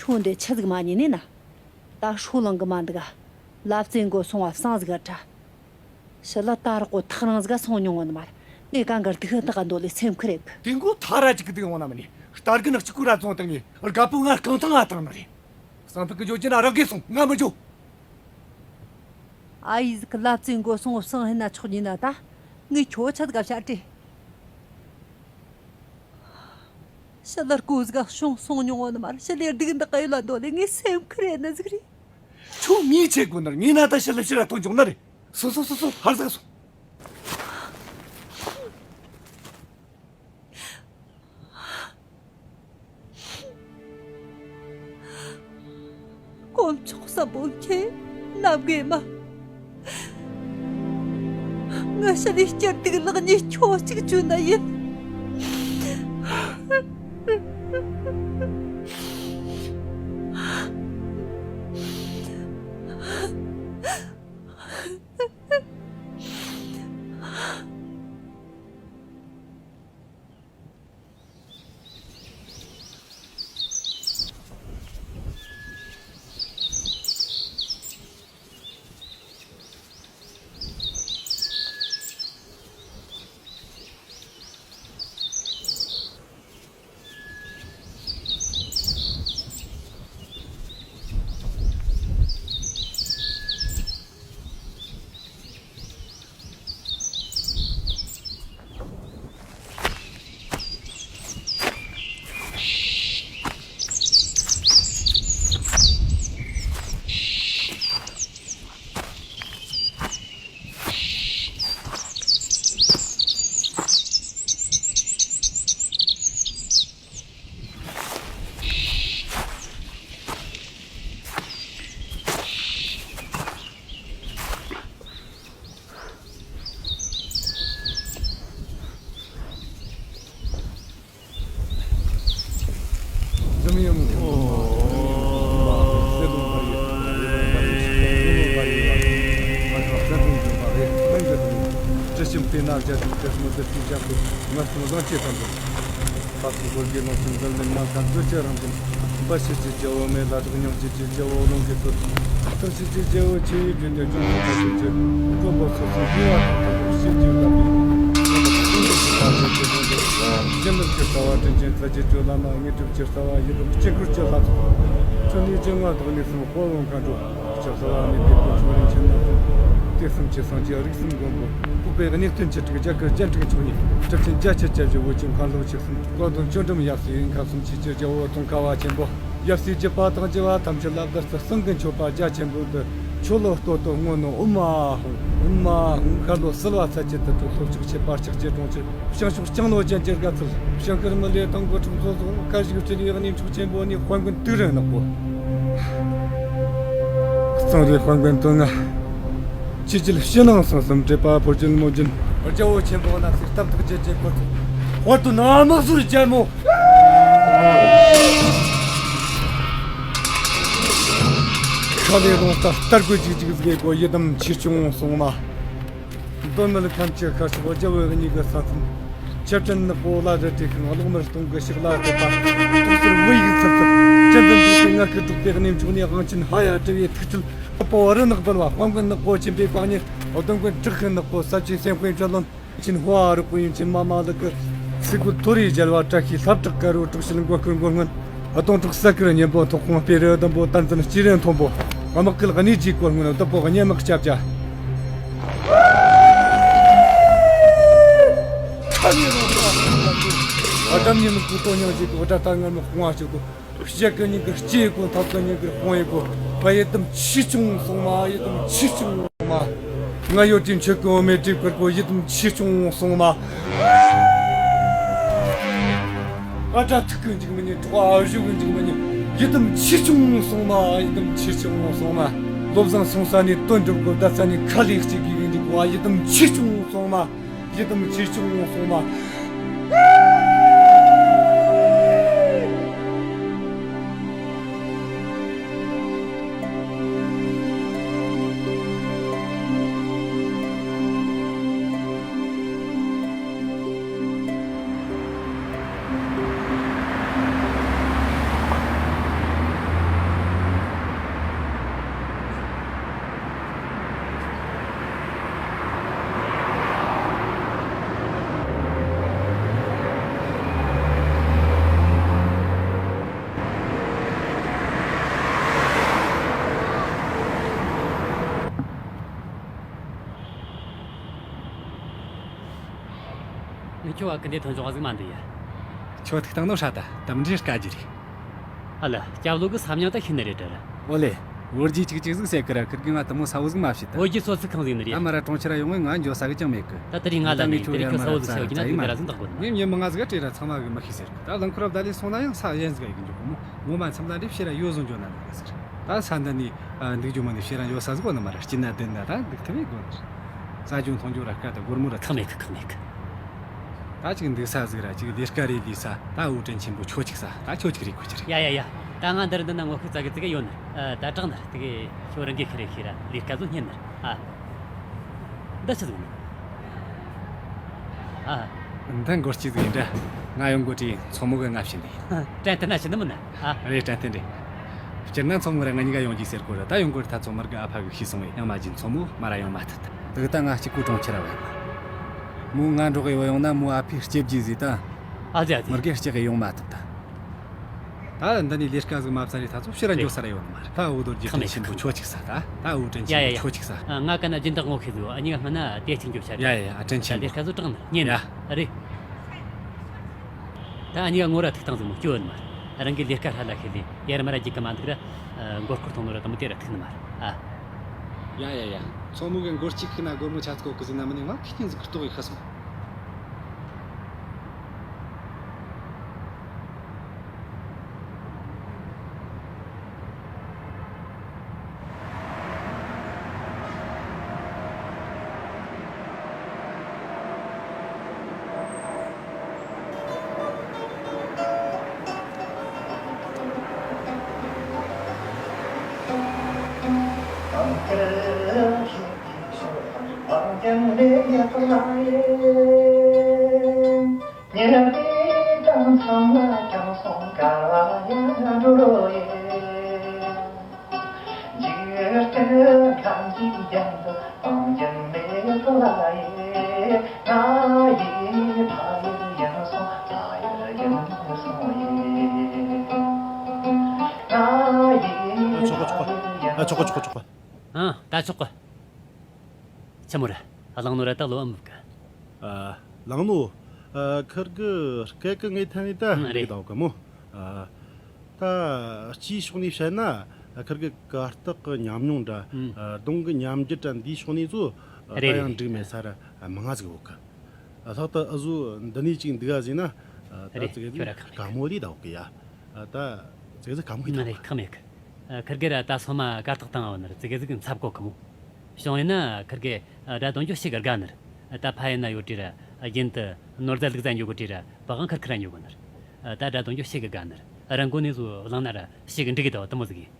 ཁྱོད་འདི་ཆི་ཟིག་མ་ཉན་ནས་ན། ད་ཧྲོ་ལང་གི་མ་འདུག་ག་ལབ་རྩེ་མགོ་སོང་བ་བསང་ཟིག་ག་ཁྲ། ཞི་ལ་ད་རོགས་གོ་ཐག་རིང་ཟིག་ག་སོང་མྱོང་ངོ་ནི་མ་རེད། ངས་གང་གར་སྡུག་ཧི་ཐག་འདོད་ལས་སེམས་ཁུར་རེད་གི་དེ་མགོ་ཐག་ར་ཅིག་གི་སྡུག་འོང་ན་མི་ནི་རྟ་རྒན་གཅིག་གུ་ར་བཙོང་བཏང་ངས་རྒད་པོ་ང་རྐང་ཐང་ང་བཏང་ནི་རེད། སང་ཕུག་གི་འཇོ་རྒྱུ་ན་རང་གིས་སོང་ང་མི་འཇོ། ཨ་ཡེ་ཟིག་གི་ལབ་ཙེ་མགོ་སོང་བསང་ཧེ་ན་ཆོག་ཉིན་ན་ད། ངས་ཁྱོ་ཆད་ག་བྱ་སྟེ། ཤི་ལར་གོ་ཟིག་ག་ཤོང་སོང་མྱོང་བ་ནི་མར་ཤི་ལེར་སྡུག་འདི་ག་ཡོད་ལ་འདོད་ལེ་ངའི་སེམས་ཁུར་ཡེ་ན་ཟིག་རེད། ཁྱོད་མིའི་ཆེད་དགོས་ནར་ངས་ན་ད་ཤི་ལ་ཕྱིར་ར་ཐོན་འཇོག་ན་རེད། སོང་སོང་སོང་སོང་ཧར་ཟིག་སོང་། དཀོན་མཆོག་གསུམ་པོ་མཁྱེན། ནམ་གི་མ། ང་ཤི་ལེ་སྐྱིད་སྡུག་ལག་གཉིས་ཁྱོད་གཅིག་བཅོལ་ན་ཡིན། ཁ་སང་སྒོར་གྱི་ནང་བཞིན་འཛམ་གླིང་མ་ཁ་འདུ་བྱེད་རང་བཞིན། འབའ་ཞིག་གི་རྒྱལ་པོ་མེད་ལ་དྭགས། སྙིང་རྗེ་ཆེ་རྒྱལ་པོ་ཀླུང་གི་སྲོལ། ཐུགས་རྗེ་ཆེ་རྒྱལ་པོ་ཆེ་བའི་རྒྱུད་སྡེ་ལྗོངས་སུ་ཁ་ཆེ་ཆེ། མགོན་པོ་སོ་སོའི་དགེ་བ་དང་མཐུན་པར་བྱེད་ཅིང་བསླབ་པའི། སྤྱན་རས་གཟིགས་ཀྱི་རྩ་བ་དྲིན་ཅན་རྩ་རྒྱུད་ཀྱི་བླ་མ། དངོས་གྲུབ་ཀྱི་རྩ་བ་ཡི་དམ་དཀྱིལ་འཁོར་གྱི་ལྷ་ཚོགས། འཕྲིན་ལས་ཀྱི་མངའ་བདག་གནས་གསུམ་དཔའ་བོ་མཁའ་འགྲོ། སྐྱབས་སུ་བ་མེད་པའི་དཀོན་མཆོག་རིན་ཆེན་རྣམས། དུས་གསུམ་གྱི་སངས་རྒྱས་རིགས་གསུམ་མགོན་པོ། སྤོབས་པའི་གནས་བརྟན་གྱི་དྲུག་བརྒྱ་གི་རྒྱན་དྲུག་མཆོག་གཉིས། གྲུབ་ཆེན་རྒྱ་ཆེ་བརྒྱད་བཞི་བོད་ཀྱི་མཁན་སློབ་ཆོས་གསུམ། བཀའ་གདམས་ཆོས་འབྲེལ་ཡབ་སྲས་ཡིན་ཁ་གསུམ། ཆོས་ཀྱི་རྒྱལ་པོ་ཙོང་ཁ་བ་ཆེན་པོ། ཡབ་སྲས་བརྒྱུད་པ་དང་བརྒྱུད་པ་ཐམས་ཅད་ལ་བདག་ཚེ་གསང་གི་མཆོད་པ་རྒྱ་ཆེན་པོ་འདི། ཆོ་ལོ་སྟོད་དུ་སྔོན་ནོ་ཨུ་མ་ཧོང་། ཨུ་མ་ཧོང་། ཤར་ལྷོ་བསིལ་བ་ཚལ་གྱི་དུར་ཁྲོད། ལྷོ་ཕྱོགས་ཆེ་བར་ཆགས་ཀྱི་གྲོང་ཁྱེར། བྱང་ཕྱོགས་ལྕང་ལོ་ཅན་གྱི་དགའ་ཚལ། བྱང་ཤར་མི་ལའི་ཐང་གི་ཁྲོམ་ཚོ་སོགས། སྐད་ཅིག་སྤྲུལ་པའི་གནས་མཆོག་ཆེན་པོ་ནས། དཔལ་མགོན་དུས་རིང་ནག་པོ། གཙང་རིའི་དཔལ་མགོན་དོན་ལྔ། ཆོས་རྒྱལ་ཕྱི་ནང་གསང་གསུམ། དྲེགས་པ་ཕོ་རྒྱལ་མོ་རྒྱུད། རྒྱལ་པོ་ཆེན་པོ་རྣམས་སུ་གཏམ་ཐག་བཅད་ཅིང་བསྐོར་ཚུལ། དཔལ་དུ་ནང་དམག་ཟོར་རྒྱལ་མོ། ཁ་ལས་རླུང་རྟ་རྟ་རྒོད་ཅིག་ཅིག་བཟླས་གོ། ཡི་དམ་ཆོས་སྐྱོང་སྲུང་མ། གདོད་མའི་ཁམས་ཀྱི་ཤར་ཕྱོགས་རྒྱལ་པོའི་གཉིས་ཀྱི་ས་མཚམས། ཆར་སྤྲིན་ནག་པོ་ལ་རི་བྲེ་ཤིང་། གློག་དམར་སྟོང་གི་ཕྱག་ལ་བལྟས་པ། ཏོག་ཙེར་བུ་ཡུག་ཚིབ་ཚིབ། གཅན་གཟན་འདུག་སྟེ་ངར་སྐད་སྒྲོག་པའི་གནས་མཆོག་ནས། དབང་ཆེན་ཕ་ཡ་བྲི་བའི་ཐུགས་སྤྲུལ། ཕུ་པོ་རི་ནག་འབུལ་བ། དཔལ་མགོན་ནག་པོ་ཆེན་པོའི་བཀའ་ཉན། གདོན་མགོན་བྲག་ཤིང་ནག་པོ། ཟབ་ཆོས་སེམས་དཔའི་མཆོད་བློན། ཡུམ་ཆེན་ཧོ་ཨ་རུ་པོ། ཡུམ་ཆེན་མ་མ་ལི་ཀི། ཚེ་དགུ་ཐོ་རེ་རྒྱལ་བ། བཀྲ་ཤིས་ལྷ་བྲག་དཀར་པོ། དྲུག་བཞི་འགོ་སྐོར་མགོན་སྔོན། སྡོང་གྲོགས་ས་ཁུར་གཉན་པོ། ཐོག་ཁོང་སྤེ་རུ་ཟླུམ་པོ། བསྟན་འཛིན་སྤྱི་རིན་མཐོན་པོ། དམག་སྐུལ་གནས་ཀྱི་སྐོར་སྔོན། བདུད་པོ་གཉན་དམག་སྐྱབས་རྒྱལ། ཨ་དམ་ཉི་མ་ཀུ་ཏོ་ཉང་གི་གོ། དགྲ་ལྟ་ངར་མི་དཔུང་བ་གཅིག་གོ། ཞག་གི་ཉིན་གི་སྐྱེ་གོ། ཐབས་གི་ཉིན་གི་དཔུང་ཡི་གོ། ཡི་དམ་ཆོས་སྐྱོང་སྲུང་མ། ཡི་དམ་ཆོས་སྐྱོང་སྲུང་མ། ང་ཡོད་དུས་མཆོད་གོ་མེ་དྲིས་བསྐུར་གོ། ཡི་དམ་ཆོས་སྐྱོང་སྲུང་མ། ཨ་དྲ་ཐུག་གི་འཇིགས་མི་ཉན། གྲོགས་ཨ་བཞུགས་གི་འཇིགས་མི་ཉན། ཡི་དམ་ཆོས་སྐྱོང་སྲུང་མ། ཡི་དམ་ཆོས་སྐྱོང་སྲུང་མ། བློ་བཟང་སོང་ས་ནས་དོན་འགྲུབ་གོ། བསྡད་ས་ནས་ཁ་ལས་གཅིག་གིས་འཇིགས་གོ། ཡི་དམ་ཆོས་སྐྱོང་སྲུང་མ། ཡི་དམ་ཆོས་སྐྱོང་སྲུང་མ། ཁྱོད་བ་ཀི་འདི་ཐོན་ཆོག་ཟིག་མ་འདུག་ཡ། ཁྱོད་ཐུག་བཏང་ནོ་ཧྲ་ད་དམ་འདྲེ་དཀའ་རྒྱུ་རེད། ཨ་ལ། སྐྱབས་ལོ་གི་ས་མྱང་ད་ཤི་ནི་རེད་དྲ། ཨོ་ལེ། བོར་རྗེས་ཅིག་ཅིག་ཟིག་ཟེར་གི་ར་ཁིར་གི་ང་དུ་མོ་ས་བོ་ཟིག་མ་བྱེད་ད། བོད་ཀྱི་སོ་ཚིག་ཁང་ཟིག་ནི་རེད། ད་མ་ར་གྲོང་ཁྱེར་ར་ཡོང་ངས་ང་འགྱོ་ས་གི་ཅང་མེད་གི། ད་དེ་རིང་ང་ལ་ནི་དེ་རིང་ཁི་ས་བོ་ཟིག་ཤི་གི་ན་དེ་ར་ཟིག་འདག་གོ་ནི། ངས་ཉི་མ་ང་ཟིག་ག་བྲེལ་ར་ཚང་མ་གི་མི་ཤེས་ཟེར་གི། ད་རླངས་འཁོར་བ་བདའ་ལས་སོང་ན་ཡང་ས་གཞན་ཟིག་ག་ཡི་གི་འཇོག་གོ་མོ། ངོ་མ་མཚམས་ལ་འདྲེ་ཕྱིར་ར་ཡོད་བཟོ་འཇོག་ན་འདུག་གི་ཟེར། ད་ས་འདི་ནས་འདུག་རྒྱུ་མ་ནི་ཕྱིར་ར་ཡོད་ས་ཟིག་གོ་ནི་མ་ར་སྐྱིད་ན་བདེ་ན་ད་འདུག་ཐུབ་ཡི་གོ་ནི། ས་ཆུང་མཐོང་རྒྱུ་ར་དཀའ་ད་སྒོར་མོ་ར་ཁག་མེད་གི་ཁག་མེད་གི། ད་ཅིག་འདུག་ས་ཟིག་ར་ཅིག་ལས་ཀ་རེ་ལས་ས། ད་འུ་དྲིན་ཆེན་པོ་ཁྱོད་ཅིག་ས། ད་ཁྱོད་ཅིག་རེ་ཁུ་ཅིག་རེ། ཡ་ཡ་ཡ། ད་ང་འདིར་འདི་ན་ངོ་ཤེས་ཙག་གི་ཙིག་གི་ཡོད་ནི། ད་དྲག་ནི་དེ་གི་ཁྱོད་རང་གི་ཁི་རེ་ཁི་ར་ལས་ཀ་ཟོ་ཉན་ནི། ཨ། འདི་ཆི་ཟིག་ནི། ཨ། འདི་འགོར་སྐྱིད་ཟིག་ཡིན་འདྲ། ང་ཡོང་གོ་དྲིས་མཚོ་མོ་གི་ང་བྱིན་ནི། དྲན་དེ་ན་ཆི་ནི་མིན་ན། ཨ། རེད་དྲན་དེ་འདྲ། སྤྱིར་ན་མཚོ་མོ་ར་ང་གཉིས་ཀ་ཡོང་རྒྱུ་ཟེར་གོ་ར། ད་ཡོང་གོ་ར་ད་མཚོ་མོར་གི་ཨ་ཕ་གི་ཤི་སོང་བས་ཡང་མ་བྱིན་མཚོ་མོ་མ་ར་ཡོང་མ་ཐུབ། དེ་གི་ད་ང་གཅིག་པུ་གྲོང་ཁྱེར་ར་བས། མོ་ང་འགྲོགས་གི་ཡོང་ན་མོ་ཨ་ཕས་སྐྱེ་བརྒྱུད་ཟིག་ད། ཨ་ཙི་ཨ་ཙི། མི་དགེ་སྐྱེ་གི་ཡོང་མ་ཐུབ་ད། ད་འདི་ནས་ལས་ཀ་ཟིག་མ་བཙལ་རེ་ད་ཚོ་ཕྱིར་ར་འགྱོ་ས་ར་ཡོད་ནི་མ་རེད། ད་འུ་དོར་རྒྱུ་དྲིན་ཆེན་པོ་ཁྱོད་ཅིག་ས་ད། ད་འུ་དྲིན་ཆེན་པོ་ཁྱོད་ཅིག་ས། ང་ག་ན་སྦྱིན་བདག་ངོ་ཤེས་ཟིག་ཨ་ཉི་ག་སྨན་ན་དེ་ཅིག་འགྱོ་ཤ། ཡ་ཡ་ཡ། ཨ་དྲིན་ཆེན་པོ། ད་ལས་ཀ་ཟོ་དྲག་ནི་ཉན་ནི། ཡ། རེད། ད་ཨ་ཉི་ག་ངོ་ར་ཐུག་བཏང་ཟིག་མོ་སྐྱོ་ནི་མ་རེད། རང་གི་ལས་ཀ་ཧྲ་ལ་ཤེས་ལེ་ཡར་མ་ར་རྒྱུག་གི་མ་འདུག་ར། མགོ་སྐོར་ཐོང་ནོ་ར་དུ་མོ་དེ་ར་ཐུག་ནི་མ་རེད། ཨ། ཡ་ཡ་ཡ། མཚོ་མོ་གི་མགོ་གཅིག་ཁི་ན་སྒོར་མོ་ཆ་ཚིག་གོ་གི་ཟིག་ན་མི་ནི་ང་ཁི་ཁྱིན་ཟིག་ཁི་ཏོག་གི་ཁ་སོང་། ཨ། ཆོག་གི་ཆོག་གི། ཨ། ཆོག་གི་ཆོག་གི་ཆོག་གི། ཨ། ད་ཆོག་གི། ཆི་མོ་རེད། གླང་ནོ་ར་ད་ལོ་ཨ་མུ་ག་ཨ། གླང་ནོ། ཨ། ཁིར་གི་སྐད་གི་ངའི་ཐད་ནས་ད་ཨང་། རེད། འགྲིག་ད་གི་མོ། ཨ། ད་སྤྱིའི་ཕྱོགས་ནས་བཤད་ན་ཁིར་གི་གར་སྟེགས་གི་ཉམས་མྱོང་འདྲ། ཨང་། ཨ། གདོང་གི་ཉམས་འགྱུར་འདྲ་འདིའི་ཕྱོགས་ནས་ཚོ་ད་རེད། ཡང་འགྲིག་མེད་ས་ར་མང་ང་ཟིག་ཡོད་གི། ཨ། ལྷག་ཏུ་ཨ་ཟོ་འདི་ནས་ཅིག་འདུག་ག་ཟེར་ན། ཨ། ད་རེད། ཙི་གེ་ཁྱོད་ར་ཁག་མེད། དཀའ་མོ་ལས་ད་གི་ཡ། ཨ། ད་ཙི་གེ་ཁག་མོ་ཡིན་ད་གི། ཁག་མེད་གི། ཨ། ཁིར་གེ་ར་ད་སོ་མ་གར་སྟེགས་བཏང་བ་ནི་ར་ཙི་གེ་ཟིག་འཚབ་གོ་གི་མོ། བྱུང་ཡིན་ན་ཁིར་གེ་སྒྲ་དོན་ཅོ་ཤེས་གི་དགའ་ནི་ར། ད་ཕ་ཡིན་ན་ཡོད་དྲི་ར་རྒྱུན་དུ་ནོར་རྫས་ལུག་རྫས་འཇོག་གི་དྲི་ར་བ་གང་ཁིར་ཁིར་ར་འཇོག་གི་ནི་ར། ད་སྒྲ་དོན་ཅོ་ཤེས་གི་དགའ་ནི་ར། རང་མགོ་ནས་བཟོ་བླངས་ན་ར་ཤེས་གི་འགྲིག་གི་ད་བ་དུ་མོ་ཟིག་ཡིན།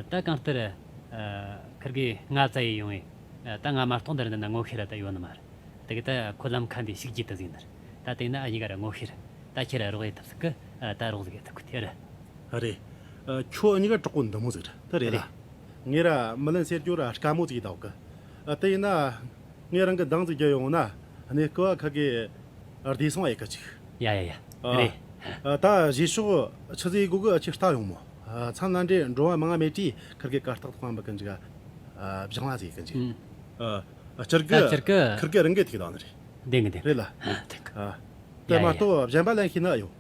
ད་གང་ལྟར་ཁིར་གེ་ང་བཙལ་ཡི་ཡོང་ངེ། ད་ང་མ་གཏོགས་འདིར་འདི་ན་ངོ་ཤེས་ར་ད་ཡོད་ནི་མ་ར། དེ་གི་ད་ཁོ་ལམ་ཁ་འདི་ཞིག་རྒྱུ་ད་ཟིག་ནི་ར། ད་དེ་ན་ཨ་ཡི་ག་ར་ངོ་ཤེས་ར། ད་ཁྱེད་ར་རོགས་ཡེད་ཐུབ་ཟིག་གི། ད་རོགས་ཟིག་ཡེད་ཐུབ་གི་དེ་ར། རེད། ཨ། ཁྱོད་གཉིས་ཀ་གྲོགས་པོ་འདི་མོ་ཟིག་རེད། དེ་རེད་ལ། རེད། ངས་ར་མི་ལན་ཟེར་རྒྱུ་ར་དཀའ་མོ་ཟིག་ཡིན་ད་གི། ཨ། དེ་ཡིན་ན་ངས་རང་གི་འདང་ཟིག་རྒྱག་ཡོང་ན་གནས་སྐབས་ཁ་གི་བདེ་སོང་ཡེ་གི་ཅིག་ཡ་ཡ་ཡ། ཨ། རེད། ཨ། ད་རྗེས་ཕྱོགས་ཆི་ཟིག་དགོས་གི་ཁྱེད་ལྟ་ཡོང་མོ། ཨ། མཚམས་ལ་འདྲེ་འགྲོ་བ་མང་ང་མེད་དུས་ཁིར་གི་གར་སྟེགས་ཐོག་མ་གི་འཇིག་ཨ། བཞེངས་ལ་ཟིག་ཡེ་གི་ཅིག་ཨ། སྤྱིར་གི་ད་སྤྱིར་གི་ཁིར་གི་རང་གི་ཐིག་དང་ནི་རེད། བདེན་གི་བདེན། རེད་ལ། ཨ། བདེན་གི། ཨ། དེ་མ་གཏོགས་གཞན་པ་ལན་ཤེས་ན་ཨ་ཡོད།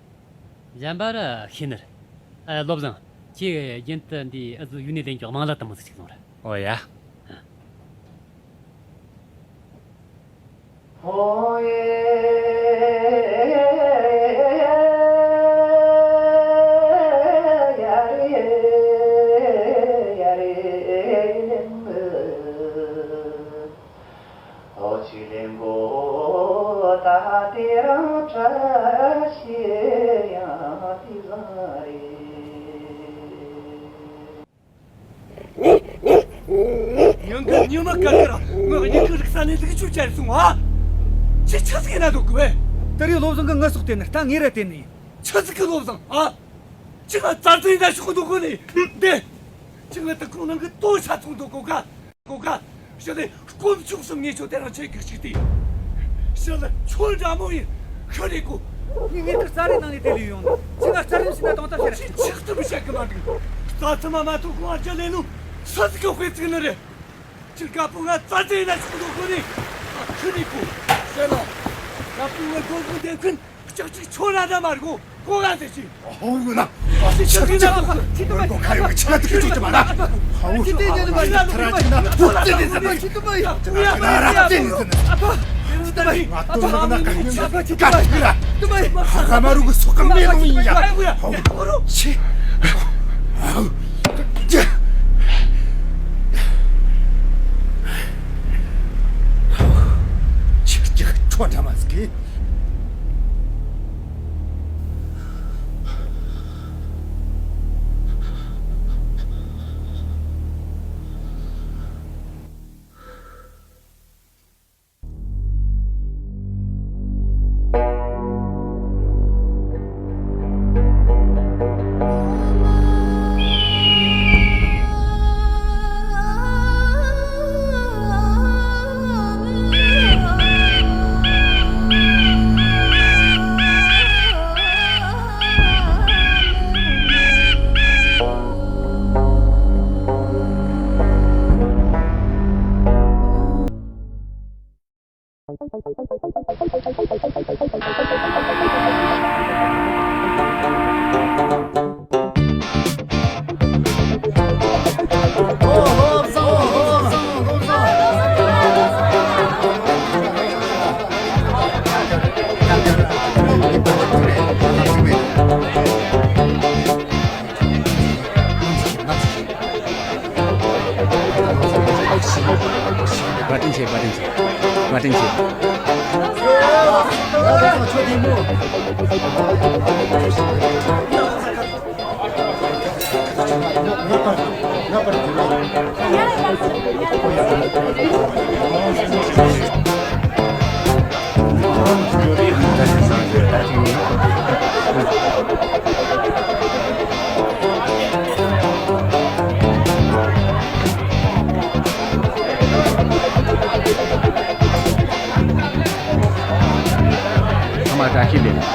གཞན་པ་ར་ཤེས་ནི་རེད། ཨ། བློ་བཟང་། ཁྱེད་རྒྱུན་དུ་འདི་ཨ་ཟུ་ཡུལ་ནས་ལེན་ཀྱོག་མང་ལ་དུ་མོ་ཟིག་ཅིག་བཟུང་ར། ཨོ་ཡ། ཨ། འོ་ཅི་ལེན་གོ་ད་དེ་རང་བཀྲ་ཤིས་ཡང་དེ་བཟང་རེད། ཉང་གི་ཉི་མ་ག་གི་ར་ང་གཉིས་ཀྱི་རིག་ས་ནས་ལུག་ཆུ་བཅར་སོང་ཨ། ཅི་ཆི་ཟིག་ཡིན་ན་འདུག་གི་བས། དེ་རིང་བློ་བཟང་གི་ངི་སོགས་དེ་ནི་ད་ངེད་ར་དེ་ནི། ཆི་ཟིག་གི་བློ་བཟང་ཨ། ཅི་ང་རྩ་རྩེ་ཡིན་ན་ཤོག་འདུག་གོ་ནི་འདི། ཅི་ང་དུ་ཁོང་ནང་གི་ལྟོ་ཆ་ཚོང་འདུག་གོ་ག་གོ་ག་ཞི་ལི་དཀོན་མཆོག་གསུམ་ངེས་ཆོ་དེ་རང་ཆེ་གི་གཅིག་དེ། ཞི་ལི་ཁྱོད་འདྲ་མོ་ཡིན་ཁ་རེ་གོ་ངས་ངེད་ཀྱི་རྩ་རེ་ནང་ནས་དེ་ལས་ཡོང་ནི། ཅི་ང་རྩ་རེ་ཞིག་ན་དང་ད་ཕྱིར། ཅི་ཆགས་ཐུབ་བྱེད་གི་མ་འདུག་རྩ་ཚུ་མ་མ་ཐུག་གོ་ཨ་ཅི་ལེ་ནུ་ས་ཟིག་གི་དཔེ་ཚིག་ནི་རེད། ཅི་དཀར་པོ་ང་རྩ་རྩེ་ཡིན་ན་ཤོག་འདུག་གོ་ནི། ཁ་རེ་གོ་ཞི་ལི། ང་བུ་བའི་དགོན་པ་འདེབས་མཁན་ལྕགས་ཀྱི་ཆོ་ན་འདྲ་མ་རེད་གོ། གོ་ག་ཟེར་གྱི། ཧོ་ཡོད་ན། ཨ་ཅེ་ཆག་ཅིག་ན། ཁྱི་དུ་མ་ཁ་ཡོད་ཆག་ཏུ་ཁྱི་ཆུ་ཅི་མ་ན། ཧོ་ཆི་དེ་ཉན་མ་ཡིན་ན་ཐ་ར་ཅི་ན་ཐུ་ཙི་ནི་ཟི་ནི། ཆི་དུ་མ་ཡ་ཆི་ཡ་ན་ར་ཙི་ནི་ཟི་ནི། ཨ་ཕ། ང་ཏོ་ལག་ན་ཀ་ཡོད་ཆག་ཅི་ཀ་ཡོད་ལ། ཧ་ག་མ་རུ་གི་སོ་ཀ་མེ་ལོང་ཡིན་ཡ། ཧོ་ཆི། ཆི་ཅི་ཁྲོ་འདྲ་མ་ཟིག་གི། བཀའ་དྲིན་ཆེ། བཀའ་དྲིན་ཆེ། བཀའ་དྲིན་ཆེ། ཚང་མ་བཀྲ་ཤིས་བདེ་ལེགས།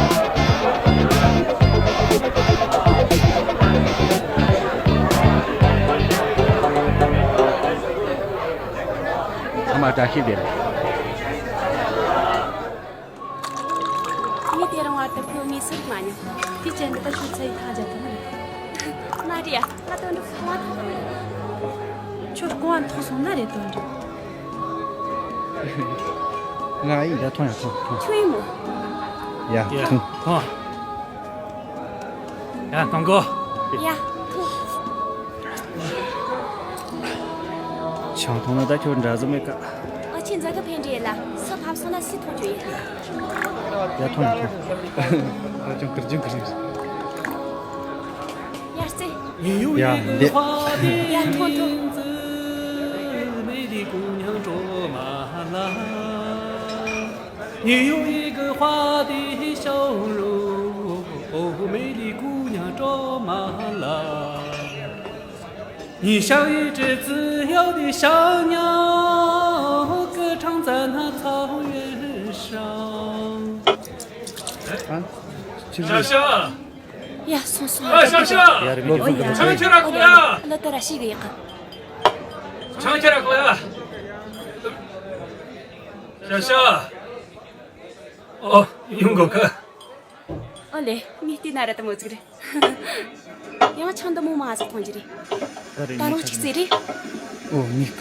ཚང་མ་བཀྲ་ཤིས་བདེ་ལེགས། ངས་དེ་རིང་བར་དུ་ཁོའི་ངོས་སུ་མ་མྱོང་། དེའི་རྐྱེན་གྱིས་ད་ཁྱོད་ཚེ་ཡི་ཐང་རྒྱལ་ཐུབ་ནི་རེད། མ་རེད་ཡ། ང་དོན་འགྲུབ་ཁོ་མ་ཐོག་ཁྱོད་སྐུ་ངལ་ཐོག་སོང་ན་རེད་དོན་འགྲུབ། ང་ཡིན་ད་ཐོང་ཡ་ཐོང་ཐོང་། ཁྱོད་ཡིན་མོ། ཡ་ཡ་ཐོང་། ཐོང་། ཡ་ཐོང་གོ། ཡ་ཐོང་། ཆང་འཐུང་ན་ད་ཁྱོད་འདྲ་ཟིག་མེད་ཀ། ཨ་ཆེ་འཛའ་གི་ཕན་འབྲས་ལ་སུ་ཕབ་སོང་ན་སུས་མཐོང་རྒྱུ་ཡིན། ཡ་ཐོང་ཡ་ཐོང་། ད་ཅུང་ཀིར་ཅུང་ཀིར་ཡིན། ཡར་རྩེ། ཡ་འདི། ཡ་ཐོང་ཐོང་། ཨ། ཅི་ཞུ། ཡ་སོང་སོང་། ཨ་ཞ་ཞ། ཡ་རེ་མི་ཁྱོད་ཚོ་ཡ། ཆང་ཁྱེར་ར་ཁོ་ཡ། ལ་ད་ར་ཤི་གི་ཡ། ཆང་ཁྱེར་ར་ཁོ་ཡ། ཞ་ཞ། ཨོ་ཡོང་གོ་གི། ཨོ་ལེ། མི་བལྟས་ན་ར་དེ་མོ་ཟིག་རེད། ཡང་ཆང་འདི་མོ་མ་ཟིག་འཐུང་རྒྱུ་རེད། ད་རུང་ཅིག་རྩེ་རེད། ཨོ་མིག་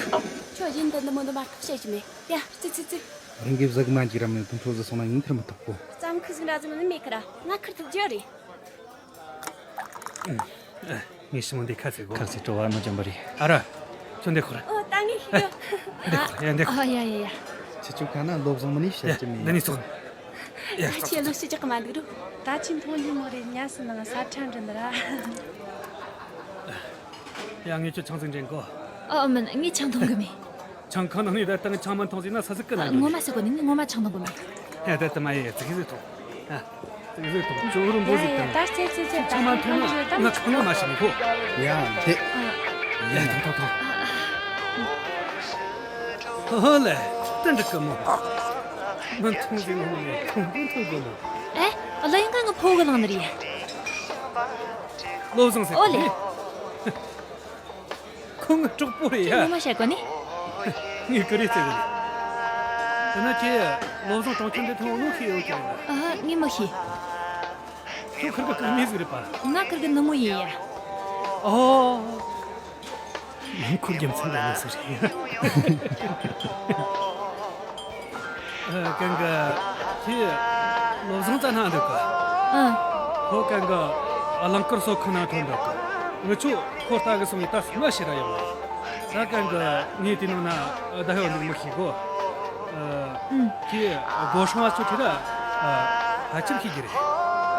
ཁྱོད་གཞན་དུ་འདི་མོ་འདི་མ་ཐུབ་བཤད་ཀྱི་མེད། ཡ་རྩེ་རྩེ་རྩེ། རང་གི་གཟུགས་མ་འཇིགས་ར་མེད་དུ་འཕྲོ་བཟོ་སོང་ན་ཡིན་ཁུར་མི་ཐུབ་གོ། ཙམ་ཁུ་ཟིག་འདྲ་ཟིག་མིན་མེད་ཁུར་ར་ང་ཁུར་ཐུབ་རྒྱུ་རེད། ངས་ཞི་མོ་འདི་ཁ་ཟིག་གོ། ཁ་ཟིག་སྤྲོ་བ་མ་འཇོན་པ་རེད། ཨ་ར། ཁྱོད་འདི་ཁུར། ཨོ་ད་ངས་ཤི་གི། འདི་ཁུར་ཡ་འདི་ཁུར། ཨ་ཡ་ཡ་ཡ། ཁྱེད་ཆོ་ག་ན་ལོ་བཟང་མི་ནི་བཤད་ཀྱི་མེད། འདི་ནས་ཚོགས། ད་ཁྱེད་ལོ་ཤི་ཅག་གི་མ་འདུག་རུ། ད་ཁྱེད་མཐོང་རྒྱུ་མོ་རེད། ཉལ་སི་ནང་ས་ཁྲ་འདྲི་འདི་ར། ཡ་ངས་ཁྱོད་ཆང་ཟིག་འདྲེན་གོ། ཨ་ཨ་མིན། ངས་ཆང་འཐུང་གི་མེད། ཆང་ཁང་ནང་ནས་ད་ལྟ་ངས་ཆང་མ་འཐུང་ཟིན་ན་ས་ཟིག་གི་ན་ངོ་མ་ཟེར་གོ་ནི། ངས་ངོ་མ་ཆང་འཐུང་གི་མེད། ཧེ་ད་ད་མ་ཡེ་ཙིག་ཟིག་འཐུང་། ཨ་ཙིག་ཟིག་འཐུང་། ཅོག་རུ་འབོ་ཟིག་ཡ་ཡ་ད་ཙེ་ཙེ་ཙེ། ད་ཆང་མ་འཐུང་ན་ང་ཁང་ལ་མ་ཞིག་མི་ཁོ། ཡ་དེ། ཡ་ཐོང་ཐོང་ཐོང་། ཧོ་ལེ། ཏན་ཏན་གི་མོ། མ་འཐུང་ཟིན་ནོ་ནི་ཁོང་པོ་འཐུང་གི་མོ། ཨེ། ཨ་ལ་ཡིན་ག་ང་ཕོ་གི་ལང་ནི་རེད། བློ་བཟང་ཟེར་ཨོ་ལེ། གི། ཁོང་གྲོགས་པོ་རེད་ཡ། ཁྱོད་ངོ་མ་བཤད་གོ་ནི། ངས་ཀུ་རེ་རྩེ་གོ་ནི། ན་ཁྱེད་བློ་བཟང་གྲོང་ཁྱེར་འདི་ཐོན་ནོ་ཤེས་ཡོད་ཀྱི་རེད། ཨ་ཧ། ངས་མི་ཤེས། ཁྱོད་ཁིར་གི་བཀུག་མེད་ཟིག་རེད་པ། ང་ཁིར་གི་ནུ་མོ་ཡིན་ཡ། ཨོ། མིང་ཁུར་རྒྱུ་མཚན་ལ་ནི་ཟིག་རེད། ཨ། གན་གི་ཁྱེད་བློ་བཟང་རྩ་ན་འདུག་གི། ཨ། ཁོ་གན་གི་རླངས་འཁོར་བཟོ་ཁང་ན་ཐོན་འདུག་གི། ངི་ཆོ་ཁོ་ལྟ་གི་སོང་ངས་ད་སུ་མ་ཤེས་ར་ཡོང་ནི། ད་གན་གི་ངས་དེ་ནང་ན་བསྡད་ཡོད་ནི་མི་ཤེས་གོ། ཨ། ཨུམ། ཁྱེད་སྒོ་སྲུང་བ་ཚོ་ཁྱེད་ར་ཧ་ཅང་ཤེས་ཀྱི་རེད།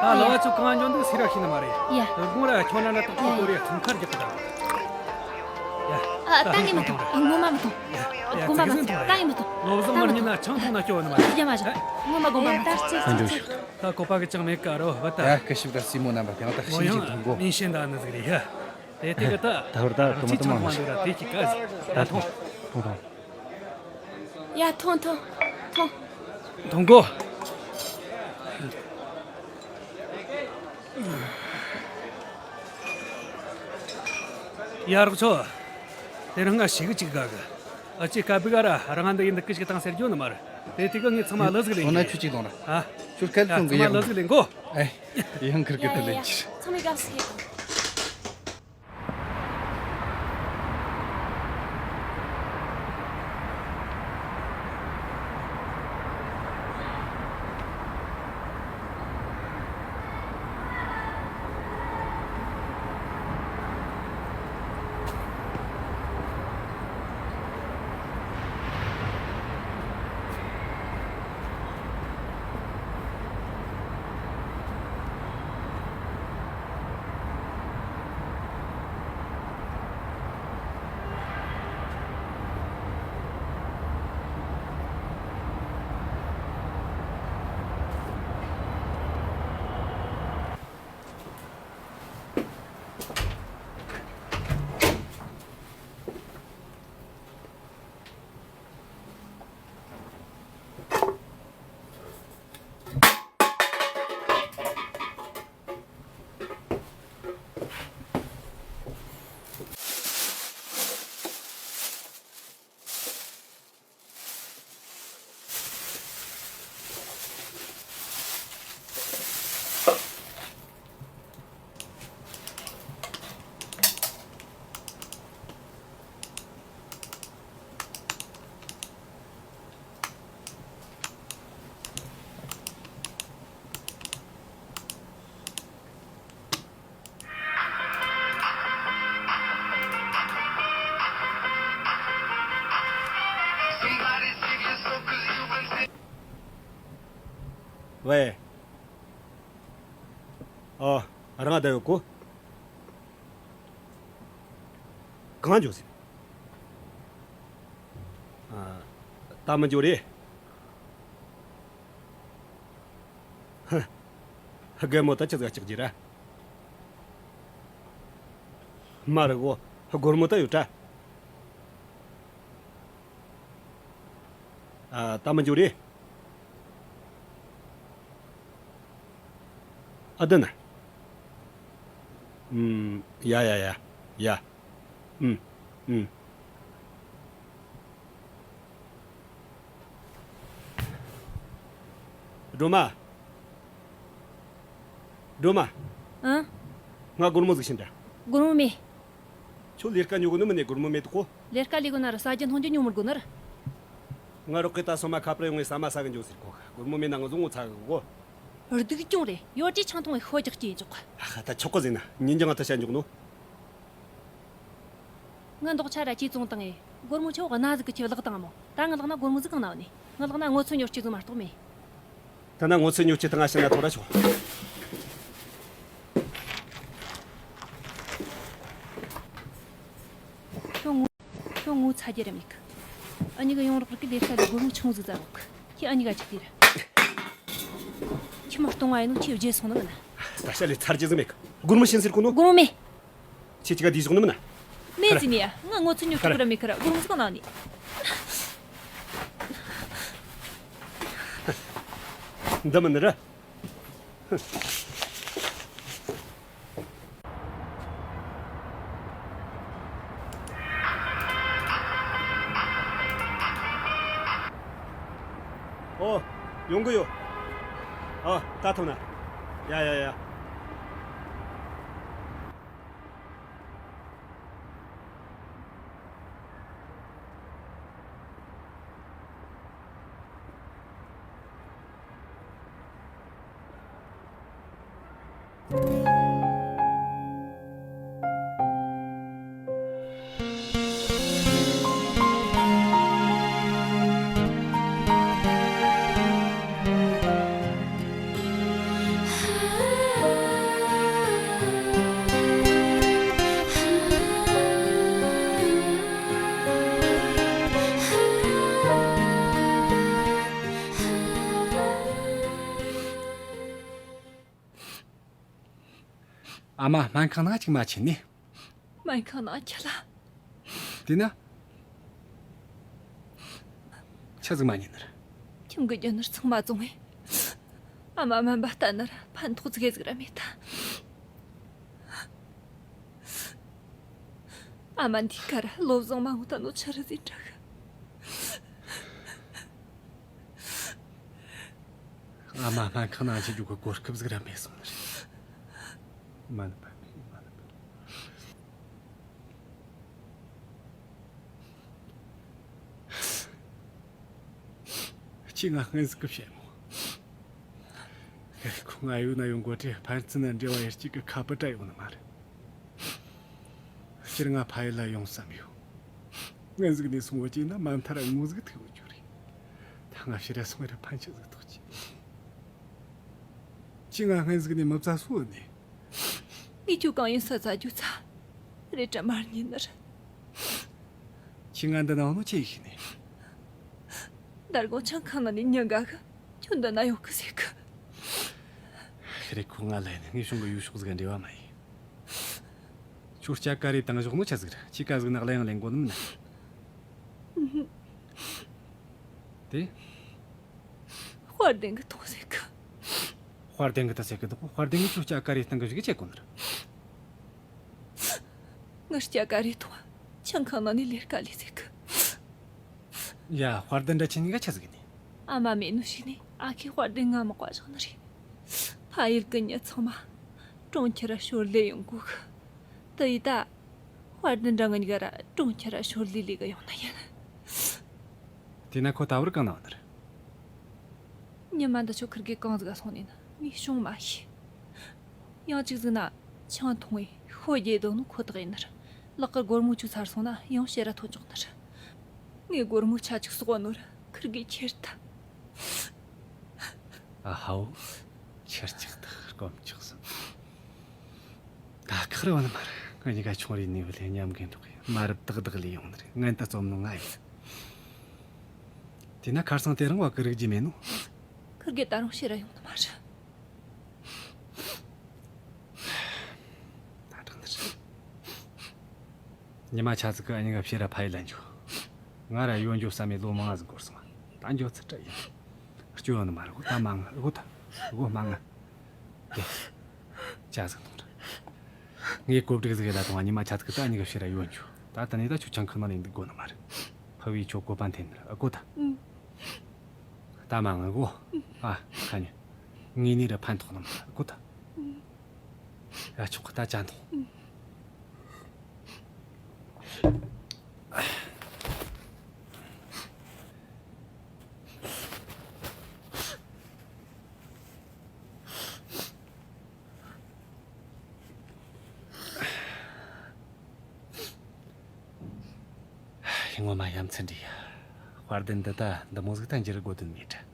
ད་ལ་བ་ཚོ་གང་འཇོན་འདུག་སུ་ར་ཤེས་ནི་མ་རེད། ཡ། དགོང་ར་ཁྱོད་ན་ན་ཏག་ཏག་ཡ་ཡ། གོ་རེ་ཚོང་ཁར་རྒྱག་གི་དང་། ཡ། ཨ། ད་ངས་མི་འཐུང་། ངོ་མ་མི་འཐུང་། ཡ་ཡ། ངོ་མ་མི་འཐུང་། ད་ངས་མི་འཐུང་། བློ་བཟང་མར་ཉིན་ན་ཆང་འཐུང་ན་སྐྱོ་བ་ནི་མ་རེད། ཡ་མ་བྱ། ངོ་མ་དགོངས་པ་མ་ཚོམས། ད་ཁོ་པ་གི་ཅང་མེད་ཀ་རོ་བ་ད། ཡ། སྐུ་ཞབས་དང་སྲིང་མོ་རྣམ་པ་དེ་ཡང་ད་ཤིན་ཅིག་འཐུང་གོ། མིན་ཤེས་ད་ནི་ཟིག་རེད་ཡ། དེ་དེ་གི་ད། ད་བར་ད་དུང་མ་དུང་མ་ནི་ཟིག་ར་དེ་ཅིག་ག་ཟིག་ད་འཐུང་། འཐུང་འཐུང་། ཡ། འཐུང་འཐུང་། འཐུང་། འཐུང་གོ། ཡ་རོགས་ཚོ། དེ་རིང་ང་ཞིག་གཅིག་ག་གི། ཨ་ཅེ་ཀ་བི་ག་ར་རང་འདི་ཡིན་འདི་ཀི་ཞིག་བཏང་ཟེར་རྒྱུ་ནི་མ་རེད། དེ་དེ་གི་ངས་ཚང་མ་ལི་ཟིག་ལེན་འོ་ན་གི་ཁྱོད་ཅིག་ལོངས་ར། ཨ། ཁྱོད་སྐལ་ཚང་གི་ཚང་མ་ཡག་ལི་ཟིག་ལེན་གོ། ཨེ། ཡང་ཁིར་གི་དེ་ལེན་གྱི། ཚང་མས་དགའ་བསུ་ཡེད་དང་། ཝེ། ཨོ། རང་བསྡད་ཡོད་གོ། གང་འཇོག་ཟིན། ཨ། ད་མི་འཇོག་རེད། ཧ། རྒན་མོ་ད་ཅི་ཟིག་ལྕགས་ཀྱི་ར། མ་རེད་གོ། སྒོར་མོ་ད་ཡོད་དྲ། ཨ། ད་མི་འཇོག་རེད། ཨ། ད་ན། ཨུམ། ཡ་ཡ་ཡ། ཡ། ཨུམ། ཨུམ། སྒྲོལ་མ། སྒྲོལ་མ། ཨང་། ང་སྒོར་མོ་ཟིག་བྱིན་དྲ། སྒོར་མོ་མེད། ཁྱོད་ལས་ཀ་ཉོ་གོ་ནི་མིན་ནས་སྒོར་མོ་མེད་དོ་གོ། ལས་ཀ་ལས་གོ་ན་ར་ཟ་རྒྱུ་འཐུང་རྒྱུ་ཉོ་མི་དགོ་ནི་ར། ང་རོགས་གི་ད་སོ་མ་ཁ་པར་ཡོང་ངས་ཟ་མ་ཟ་གི་འཇོག་ཟེར་གོ། སྒོར་མོ་མེད་ན་ང་ཟོ་ངོ་ཚ་གི་གོ། སྡུག་གྱོང་རེད། ཡོད་ཀྱི་ཆང་འཐུང་བའི་ཤོ་རྒྱག་གི་ཡིན་ཆོག་ག། ཨ་ཧ། ད་ཆོག་གི་ཟེར་ན་ཉིན་རྒྱང་ང་ད་བཤད་འཇོག་ནོ། ངའི་མདོག་ཆ་ར་ཅི་བཙོང་བཏང་ངས། སྒོར་མོ་ཆོ་ག་ན་ཟིག་གི་ཁྱེད་བརླག་བཏང་མོ། ད་ང་ལག་ན་སྒོར་མོ་ཟིག་གང་ན་ཡོད་ནི། ང་ལག་ན་སྔོ་ཚོད་ཉོ་སྤྱི་ཟིག་མ་གཏོགས་མེད། ད་ན་སྔོ་ཚོད་ཉོ་སྤྱི་ད་ང་ཤི་ན་ཐོ་ར་ཆོག། ཁྱོད་ངོ་ཁྱོད་ངོ་ཚ་རྒྱུ་ར་མེད་གི། ཨ་ནི་གི་ཡོང་རོགས་རིག་གི་ལས་ཀ་ལས་སྒོར་མོ་ཆུང་ཟིག་ཟ་རོགས་གི། ཁྱེད་ཨ་ནི་ག་ཅིག་དེ་ར། ཁྱི་མ་སྟོང་བ་ཡིན་ནོ་ཁྱེད་བརྗེད་སོང་ནི་མིན་ན། ད་ཤ་ལས་ཚར་རྒྱུ་ཟིག་མེད་གི། སྒོར་མོ་ཤིན་ཟེར་གོ་ནོ། སྒོར་མོ་མེད། ཁྱེད་ཅི་ག་དེ་ཟོག་ནི་མིན་ན། མེད་ཟེར་ནི་ཡ། ང་སྔོ་ཚོད་ཉོ་སྤྱི་གི་ར་མེད་གི་ར། སྒོར་མོ་ཟིག་གང་ན་ཡོད་ནི། འདི་མིན་ནི་ར། ཡོང་གི་ཡོད། ཨ། ད་ཐོན་ན། ཡ་ཡ་ཡ། ཨ་མ་སྨན་ཁང་ནང་གཅིག་མ་ཕྱིན་ནས། སྨན་ཁང་ནང་ཁྱི་ལ། དེས་ན། ཆི་ཟིག་མ་ཉན་ནི་རེད། ཁྱིམ་གྱི་རྒྱུ་ནོར་ཚང་མ་བཙོངས་བས། ཨ་མ་སྨན་པ་བསྟེན་ནི་ར་ཕན་ཐོགས་ཙི་གེ་ཟིག་ར་མེད་ད། ཨ་མ་འདིའི་ཁར་བློ་བཟང་མ་འོང་ད་ནོ་ཆི་རེད་ཟེར་དྲག་གི། ཨ་མ་སྨན་ཁང་ནང་ཕྱིན་རྒྱུ་གི་གོ་སྐབས་ཟིག་ར་མེད་སོང་ནི་རེད། མ་ནི་པ། མ་ནི་པ། ཁྱོས་ང་སྔོན་ཟིག་གི་བཤད་མོ། ཁོ་ང་ཡུལ་ན་ཡོང་གོ་དུས་ཕན་ཚུན་ན་འབྲེལ་བ་ཡར་སྐྱེད་ཀྱི་ཁ་པར་འདྲ་ཡོང་ནི་མ་རེད། སྤྱིར་ང་ཕ་ཡུལ་ལ་ཡོང་བསམ་ཡོད། སྔོན་ཟིག་ནས་སོང་བ་ཅིག་ན་མ་མཐའ་ར་ངོ་ཟིག་ཐུག་ཡོད་རྒྱུ་རེད། ད་ང་ཕྱིར་ར་སོང་བ་ར་ཕན་ཆད་ཟིག་ཐོགས་ཀྱི། ཁྱོས་ང་སྔོན་ཟིག་ནས་མི་བཙལ་སོང་ནས། ངས་ཁྱོད་གང་ཡིན་ས་བཙལ་རྒྱུ་ཚ། རེད་དྲ་མར་ཉིན་ནར། ཁྱོས་ང་འདི་ན་ཡོང་ནོ་ཆི་ཡེ་ཤེས་ནས། མདང་དགོང་ཆང་ཁང་ནང་ནས་ཉིན་འགའ་གི་ཁྱོད་འདི་ན་ཡོད་གི་ཟེར་གི། ཁེ་རེ་ཁོ་ང་ལ་ཡིན་ངས་བྱུང་གི་ཡུལ་ཕྱོགས་ཟིག་འབྲེལ་བ་མ་ཡིན། ཁྱོད་སྐྱ་ཀ་རེ་བཏང་བཞག་ནོ་ཆི་ཟིག་རེད། ཁྱོས་ཀ་ཟིག་ནག་ལ་ཡང་ལེན་གོ་ནི་མིན་ན། དེ། དཔལ་ལྡན་གི་ཐོངས་ཟེར་གི། དཔལ་ལྡན་གི་ད་ཟེར་གི་འདུག་དཔལ་ལྡན་གི་ཁྱོད་སྐྱ་ཀ་རེ་བཏང་གི་བཞག་གི་བྱེད་གོ་ནི་རེད། ངའི་སྐྱ་ཀ་རེ་ཐོངས། ཆང་ཁང་ནང་ནས་ལས་ཀ་ལས་ཟེར་གི། ཡ། དཔལ་ལྡན་འདྲ་ཁྱེད་གཉིས་ཀ་ཆི་ཟིག་ནས། ཨ་མ་མེད་ནོ་ཞིག་ནས་ཨ་ཁེ་དཔལ་ལྡན་ང་མི་བཀའ་བཞག་ནི་རེད། ཕ་ཡུལ་གི་མྱི་ཚང་མ་གྲོང་ཁྱེར་ར་ཞོར་ལས་ཡོང་གོ་གི། དེ་ཡིས་ད། དཔལ་ལྡན་འདྲ་ང་གཉིས་ཀ་ར་གྲོང་ཁྱེར་ར་ཞོར་ལས་ལས་གི་ཡོང་ནི་ཡིན། དེས་ན་ཁོ་ད་བར་གང་ན་ཡོད་ནི་རེད། ཉི་མ་འདི་ཆོ་ཁིར་གེ་གང་ཟིག་ག་སོང་ནས་ན་ངས་བྱུང་མ་ཤེས། ཡང་གཅིག་ཟིག་ན་ཆང་འཐུང་བས་ཤོ་རྒྱས་བསྡད་ནོ་ཁོ་ཐག་ཡིན་ནི་རེད། ལག་གི་སྒོར་མོ་ཆུ་ཚར་སོང་ན་ཡང་ཕྱིར་ར་ཐོན་ཆོག་ནི་རེད། ངས་སྒོར་མོ་ཆ་གཅིག་གསོག་ནོ་ར་ཁིར་གེ་ཁྱེར་ཐལ། ཨ་ཧའོ། ཁྱེར་ཅིག་ཐག་སྐོམ་ཆགས་སོང་། ད་ཁག་རེ་བ་ནི་མ་རེད། ང་གཉིས་ཀ་ཆུང་རིས་ནས་བུད་ལས་མཉམ་གི་འགྲོ་གི་མ་རབས་ཏག་ཏག་ལས་ཡོང་ནི་རེད། ངན་ད་རྩོམ་ནོ་ང་ཡིན། དེས་ན་ཁར་སང་དེ་རིང་བ་གི་རིག་རྒྱུ་མེད་ནོ། ཁིར་གེ་ད་རུང་ཕྱིར་ར་ཡོང་ནི་མ་རེད། ད་དྲག་ནི་རེད། ཉི་མ་ཆ་ཙིག་གི་ཨ་ཉི་ག་ཕྱིར་ར་ཕ་ཡུལ་ལ་འགྱོ། ང་ར་ཡོང་འགྱོ་བསམ་མེད་ལོ་མང་ང་ཟིག་འགོར་སོང་། ད་འགྱོ་ཚུལ་བྲལ་ཡིན། སྐྱོ་ཡོང་ནི་མ་རེད་གོ། ད་མ་ང་གོ། ད་གོ་མ་ང་། དེ། ཅག་ཟིག་གཏོང་ར། ངས་གོ་སྒྲིག་ཟིག་ཡེད་ལ་གཏོང་བ། ཉི་མ་ཆ་ཙིག་གི་ད་ཨ་ཉི་ག་ཕྱིར་ར་ཡོང་འགྱོ། ད་ད་ནི་ད་ཁྱོད་ཆང་ཁང་ནང་ནས་འདུག་དགོ་ནི་མ་རེད། ཕུ་བོས་ཁྱོད་གོ་བ་འཐེན་ནི་རེད་གོ་ད། ད་མ་ང་གོ། ཨ་ཁ་ཉོན། ངེས་ནས་ར་ཕན་ཐོགས་ནི་མ་རེད་གོ་ད། ཡ་ཆོག་གི་ད་ཅན་ཐོང་། ངོ་མ་ཡ་མཚན་འདྲ་ཡ། དཔལ་ལྡན་འདི་ད་འདི་མོ་ཟིག་ད་འགྱུར་དགོས་དོན་མེད་དྲ།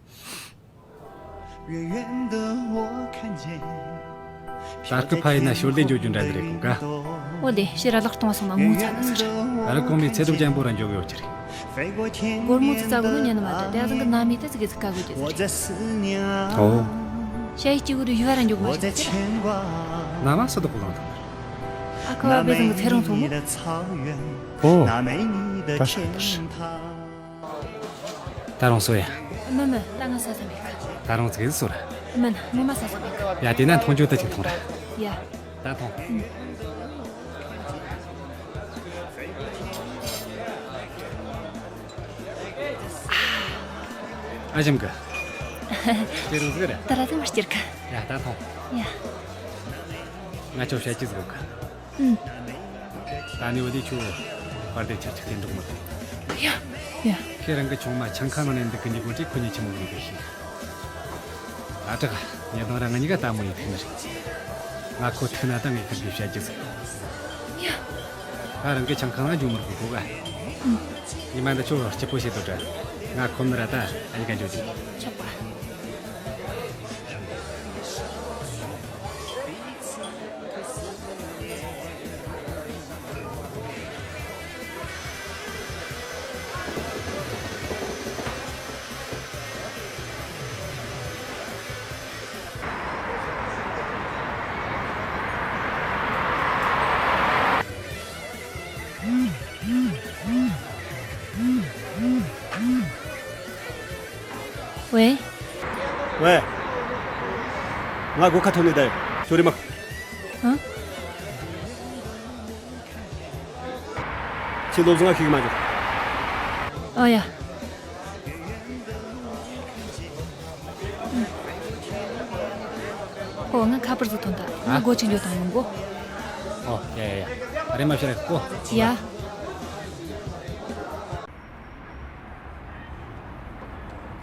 ད་སྐུ་ཕ་ཡིན་ན་ཞོར་ལས་འགྱོ་རྒྱུ་འདྲ་འདི་རེད་གོ་ག་འོ་ལེ་ཕྱིར་ར་ལག་གཏོང་སོང་ན་ངོ་ཚ་ནི་ཟིག་རེད། ཨ་རི་གོང་མའི་ཚེ་སྒྲུབ་རྒྱན་པོ་ར་འཇོག་ཡོད་ཀྱི་རེད། སྒོར་མོ་ཚོ་ཙ་གོ་ནོ་ཉན་ནི་མ་རེད། དེ་ཡ་ཟང་གི་ན་མི་ད་ཙི་གེ་ཚིག་ག་གོ་རྒྱུ་ཟིག་རེད། ཨོ། ཞ་ཡི་སྐྱིད་གོ་རུ་ཡུ་བ་ར་འཇོག་མ་བྱེད་ཟེར། ན་མ་སུ་དོག་གོ་ལང་དང་། ཨ་ཁ་བ་བེ་ཟང་གི་ཚེ་རིང་ཚོ་མོ། ཨོ། ད་ཤ་ད་ཤ། ད་རུང་སོ་ཡ། མི་མི་ད་ང་ས་ས་མེད་གི། ད་རུང་ཙིག་གེ་སོ་ར། མིན་ངོ་མ་ས་ས་མེད་གི། ཡ་དེ་ན་འཐུང་རྒྱུ་དེ་ཅིག་འཐུང་ར། ཡ། ད་འཐུང་། ཨ་ཞིམ་གི། དེ་རུ་ཟིག་རེད། ད་ར་ཐང་མ་སྐྱེར་གི། ཡ་ད་ཐོང་། ཡ། ང་ཅོ་བཤད་ཀྱི་ཟིག་གི། ཨུམ། ད་ནི་འོ་དེ་ཆུ་བར་དེ་ཆར་ཆག་དེ་འགྲོག་མི་ཐུབ། ཡ། ཡ། ཁྱེད་རང་གི་ཆུང་མ་ཆང་ཁང་ནང་ནས་འདུག་གི་འཇུག་གོ་ཅིག་ཁོ་ཉིད་ཆི་མོ་གི་འདུག་ཤི། ཨ་དྲག་ཉེ་དང་ར་ང་གཉིས་ཀ་ལྟ་མོ་ཡིན་ཐུག་ནི་རེད། ང་ཁོ་ཐུག་ན་ད་ངས་ཁིར་གི་བཤད་རྒྱུ་ཟིག་ཡ། ད་རང་གི་ཆང་ཁང་ང་འཇུག་མི་རུང་གོ་ག་ཉི་མ་འདི་ཆོ་སྐྱིད་པོ་བྱེད་དོ་དྲ། ང་ཁོམ་ནི་ར་ད་ཨ་ནི་ག་འཇུག་ཅིག་ཆོག་པ། ཝེ། ཝེ། ང་སྒོ་ཁ་ཐོན་ནས་བསྡད་ཡོད། ཞོར་རེ་མ། ཧ། ཁྱེད་བློ་བཟང་ང་ཤེས་གི་མ་འཇོག་ཨ་ཡ། ཨོ་ང་ཁ་པར་ཟིག་ཐོན་ད། ང་ཨ། སྒོ་ཅིག་འཇོག་དང་ཡོང་གོ་ཨོ་ཡ་ཡ་ཡ། རེ་མ་ཤེས་རེ་ཀོ་ཡ།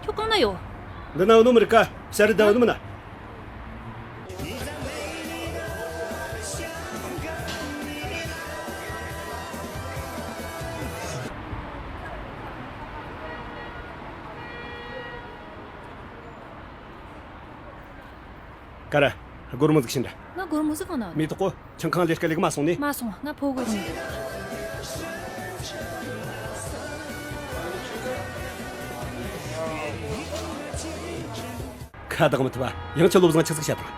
ཁྱོད་གང་ན་ཡོད། འདི་ན་འོ་ནོ་མི་རིག་ག་ཤ་རི་ད་འོ་ནོ་མི་ན། ཀ་ར། སྒོར་མོ་ཟིག་ཤིན་ར། ང་སྒོར་མོ་ཟིག་གང་ན། མི་ཐོག་གོ། ཆང་ཁང་ལས་ཀ་ལས་ཀ་མ་སོང་ནི། མ་སོང་། ང་ཕོ་གོ་ཡིན། ཁ་བདག་མི་ཐུབ་པ། ཡང་ཆེ་བློ་བཟང་ཆི་ཟིག་བཤད་དང་།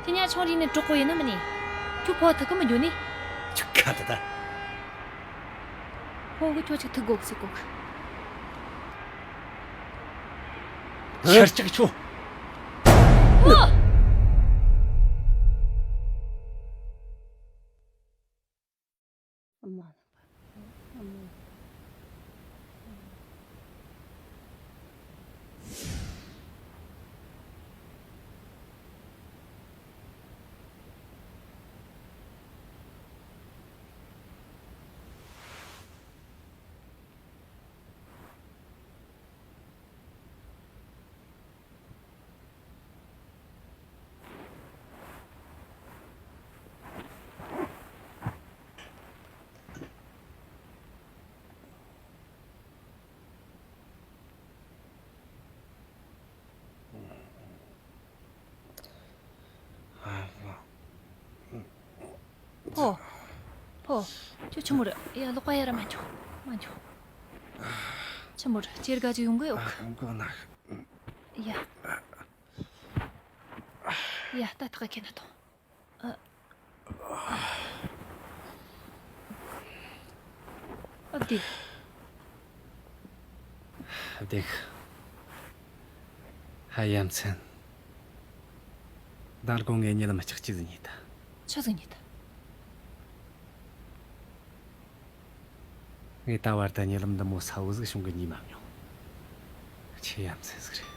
ཁྱི་ཉ་ཆུང་རིག་ནས་གྲོགས་པོ་ཡིན་ནི་མིན་ནི། ཁྱོད་ཕོ་ཐུག་གི་མི་འགྱོ་ནི། ཁྱོད་ཁ་ད་ད། ཕོ་གི་ཁྱོད་ཅིག་ཐུག་དགོ་གི་ཟེར་གོ་གི། ཤར་ཅིག་ཆོ། ཨོ། ཕོ། ཕོ། ཁྱོད་ཆི་མོ་རེད། ཡ་ལོག་པ་ཡ་ར་མ་འཇོག་མ་འཇོག་ཆི་མོ་རེད། ཁྱེར་ག་ཅིག་ཡོང་གི་ཡོད་གི། ཡ། ཡ་ད་ཐག་ཁེ་ན་ཐོང་། ཨ། ཨ་བདེ། བདེ་གི། ཧ་ཡ་མཚན། མདང་དགོང་ངས་རྨི་ལམ་ལྕགས་ཀྱི་ཟིག་རྨིས་ད། ཆི་ཟིག་རྨིས་ད། ངས་ད་བར་དུ་རྨི་ལམ་འདི་མོ་གསལ་བོ་ཟིག་བྱུང་གི་རྨིས་མ་མྱོང་། ཆེས་ཡ་མཚན་ཟིག་རེད།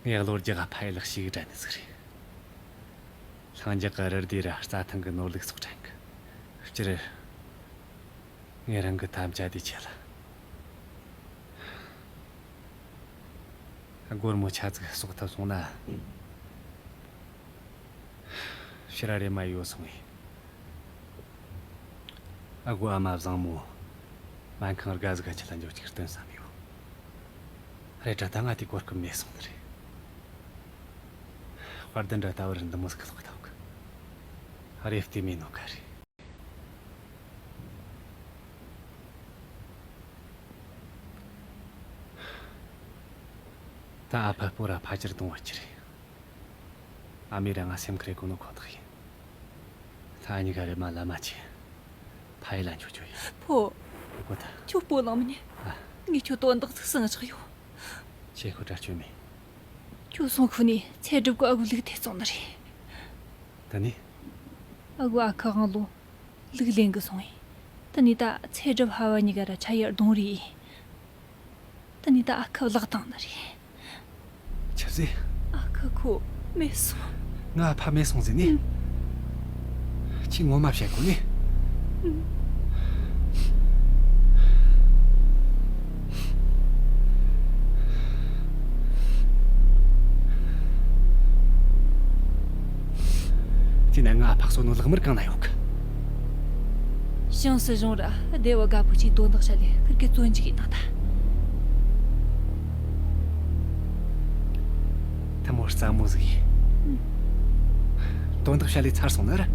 ངས་གློ་རྒྱག་ག་ཕ་ཡུལ་ལ་ཞིག་དྲན་ནི་ཟིག་རེད། ལྷིང་འཇགས་ཀྱི་རི་དེ་ར་རྩྭ་ཐང་གི་ནོར་ལུག་སོགས་དྲན་གི། སྤྱིར། ངས་རང་གི་དམ་བཅའ་དེ་ཆད་ལ། སྒོར་མོ་ཆ་ཙིག་གསོག་ཐུབ་སོང་ན། ཕྱིར་ར་རེ་མ་ཡོད་སོང་ངས། ཨ་གོ་ཨ་མ་བཟང་མོ། སྨན་ཁང་དགའ་ཟིག་ག་ཁྲིད་ལ་འགྱོ་ཅིག་སྟོན་བསམ་ཡོད། རེད་དྲ་ད་ང་དེ་གོ་སྐབས་མེད་སོང་ནི་རེད། དཔལ་ལྡན་དྲ་ད་བར་འདི་མོ་ཟིག་གི་ལོག་ཐུབ་གི། རེད་བལྟས་མེད་ནོ་ག་རེད། ད་ཨ་ཕ་སྤོ་ར་ཕ་ཅིར་གཏོང་བ་ཅི་རེད། ཨ་མས་ར་ང་སེམས་ཁུར་གོ་ནོ་ཁོ་ཐག་ཡིན། ད་ཨ་ཉི་ག་རེ་མ་ལ་མ་ཆེ། ཕ་ཡི་ལ་འཆོ་ཆོ་ཡིན། ཕོ། གོ་ད། ཁྱོད་སྤོ་ལང་མི་ཉན། ཨ། ངས་ཁྱོད་དོན་དག་ཟིག་སང་ཆགས་ཡོད། ཆེ་ཁོ་དྲ་ཆོས་མེད། ཁྱོད་སོང་ཁུ་ནས་ཚེ་སྒྲུབ་གི་ཨ་གོ་ལུག་དེ་བཙོང་ནི་རེད། ད་ནི། ཨ་གོ་ཨ་ཁུ་དབང་ལོ། ལུག་ལེན་གི་སོང་ངས། ད་ནི་ད་ཚེ་སྒྲུབ་ཕ་བ་གཉིས་ཀ་ར་ཆ་ཡར་གདོང་རེད། ཨ་ནི་ད་ཨ་ཁུ་བརླག་བཏང་ནི་རེད། ཆི་ཟེར། ཨ་ཁུ་ཁོ་མེད་སོང་། ང་ཕ་མེད་སོང་ཟེར་ནི། ཁྱི་ངོ་མ་བཤད་གོ་ནི། དེ་ན་ང་ཕག་སོ་ནོ་ལག་དམར་གང་ན་ཡོད་གི། ཞང་སྲིད་གཞུང་ར་སྡེ་བ་དགའ་པོ་ཅིག་དོན་དག་བྱ་ལས་ཁིར་གི་བཙོན་འཇུག་ཡིན་ནང་ད། ཐ་མོ་རྩ་མོ་ཟིག་ཡིན། དོན་དག་བྱ་ལས་ཚར་སོང་ན་ར།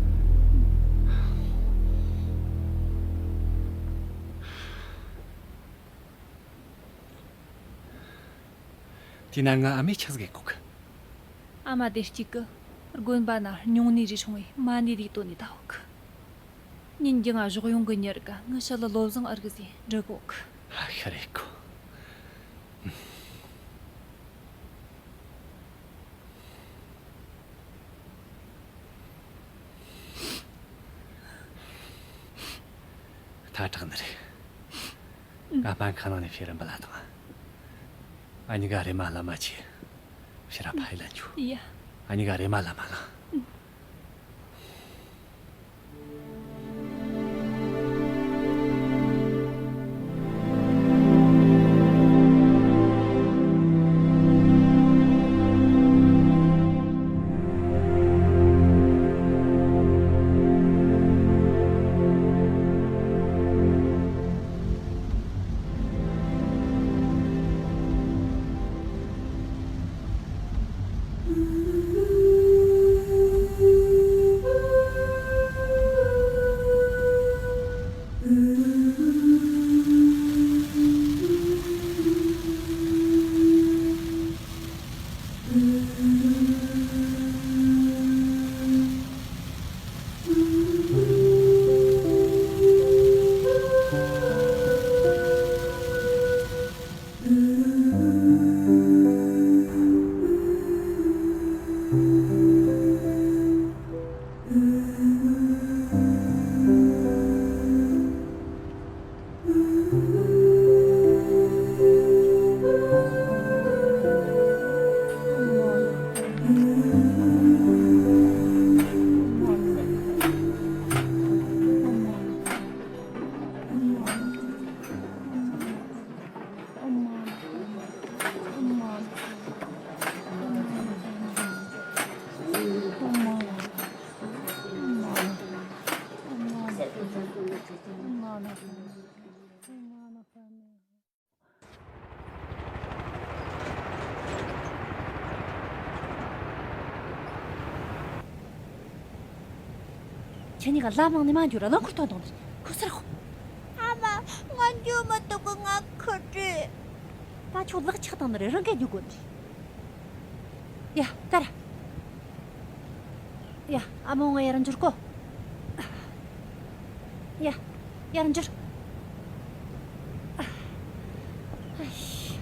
དེ་ན་ང་ཨ་མས་ཆི་ཟིག་གོ་གི། ཨ་མ་དེ་གཅིག་གི་དགོན་པ་ན་སྨྱུང་གནས་རེ་སྲུང་བའི་མ་ཎི་རིགས་བཏོན་ནས་ད་འོག་གི། ཉིན་རྒྱུན་ང་ཞོགས་ཡོང་གི་ཉལ་ག་ངི་ཞི་ལི་བློ་བཟང་ཨར་གི་ཟེ་འདྲི་གོ་གི། ཨ་ཤ་རེ་གོ། ཐ་དྲག་ནི་རེད། ང་སྨན་ཁང་ནང་ནས་ཕྱིར་ར་འབུལ་ལ་དང་། ཨ་ཉི་ག་རེ་མ་ལ་མ་ཆེ། ཕྱིར་ར་ཕ་ཡི་ལ་འཇུ། ཡ། ཨ་ཉི་ག་རེ་མ་ལ་མ་ལ། ཁྱེད་གཉིས་ཀ་ལམ་མང་ནས་མ་འགྱོ་ར་རླངས་འཁོར་ཐོན་བཏང་ནི་རེད། ཁུ་སར་ཤོག་ཨ་མ། ང་འགྱོ་མི་ཐུབ་གི། ང་ཁུ་བྲོས། ད་ཁྱོད་ལག་ཆགས་བཏང་ནི་རེད། རང་ག་འགྱོ་དགོས་ནི་རེད། ཡ། ཀ་ར། ཡ། ཨ་མོ་ང་ཡར་འཇུར་གོ། ཡ། ཡར་འཇུར། ཨ་ཤི།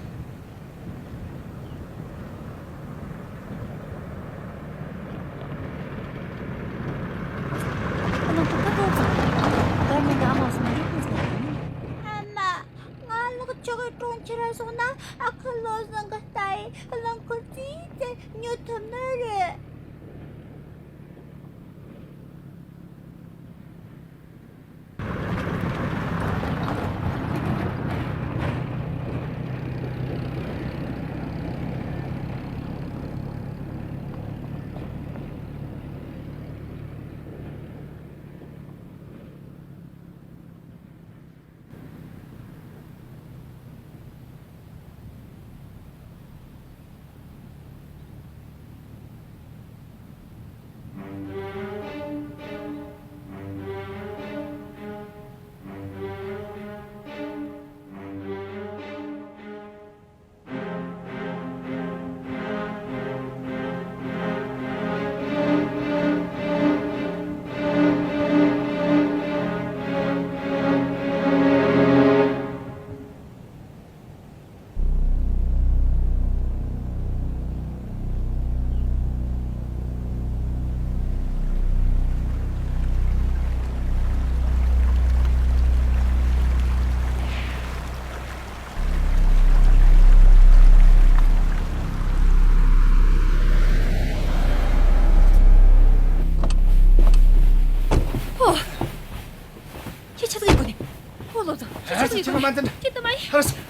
ཨ་ལོ། ཁོ་ཁ་ཏོག་ཙམ། ད་མི་འདི་ཨ་མ་སོང་ན་རིག་པ་ཟིག་ཨ་མ། ང་ལག་ཆགས་གྲོང་ཁྱེར་སོང་ན་ཨ་ཁུ་བློ་བཟང་གི་ལྟ་ཡི་རླངས་འཁོར་རྩིས་ཏེ་ཉོ་ཐུབ་ནི་རེད། ཁྱེད་ང་མ་འཛིན། ཁྱེད་དུ་མ་ཡིན། ཧར་སོང་།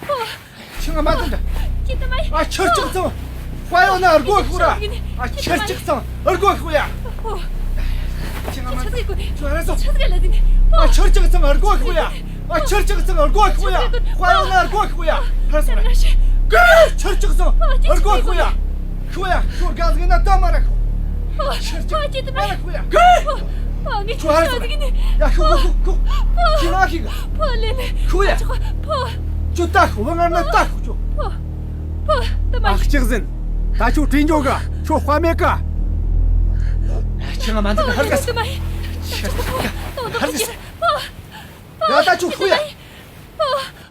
ཁྱེད་ང་མ་འཛིན། ཁྱེད་དུ་མ་ཡིན། ཨ་ཆུ་གཅིག་ཙམ། དཔའ་ཡོད་ན་སྒོ་ཕྱུག་ར། ཨ་ཆུ་གཅིག་ཙམ་སྒོ་ཕྱུག་ཡ། ཁྱེད་ང་མ་འཛིན། ཁྱེད་ཧར་སོང་། ཨ་ཆུ་གཅིག་ཙམ་སྒོ་ཕྱུག་ཡ། ཨ་ཆུ་གཅིག་ཙམ་སྒོ་ཕྱུག་ཡ། དཔའ་ཡོད་ན་སྒོ་ཕྱུག་ཡ། ཧར་སོང་། ཆུ་གཅིག་ཙམ་སྒོ་ཕྱུག་ཡ། ཤོ་ཡ། ཤོ་ག་ཟིག་ན་ད་མ་ར་ཤོ། ཕོ། ཕོ་ཅི་དུ་མ་ར་ཤོ་ཡ། ཕོ། ཕོ་ངས་ཁྱོད་ཤོ་ཟིག་ནི། ཡ་ཤོ་ཤོ་ཤོ་ཤོ། ཕོ། ཁྱི་མ་ཤི་ག་ཕོ་ལེ་ལེ། ཤོ་ཡ། ཕོ། ཁྱོད་ད་ཤོ་བ་ང་ན་ད་ཤོ་ཁྱོད། ཕོ། ཕོ། དུ་མ་ཨ་ཤི། གཅིག་ཟིན། ད་ཁྱོད་དྲིན་འཇོག་ག་ཁྱོད་དཔའ་མེད་ག་ཁྱི་ང་མ་འདི་ག་ཧར་ག་སི། ཕོ། ཕོ། ཕོ། ཡ་ད་ཁྱོད་ཤོ་ཡ། ཕོ།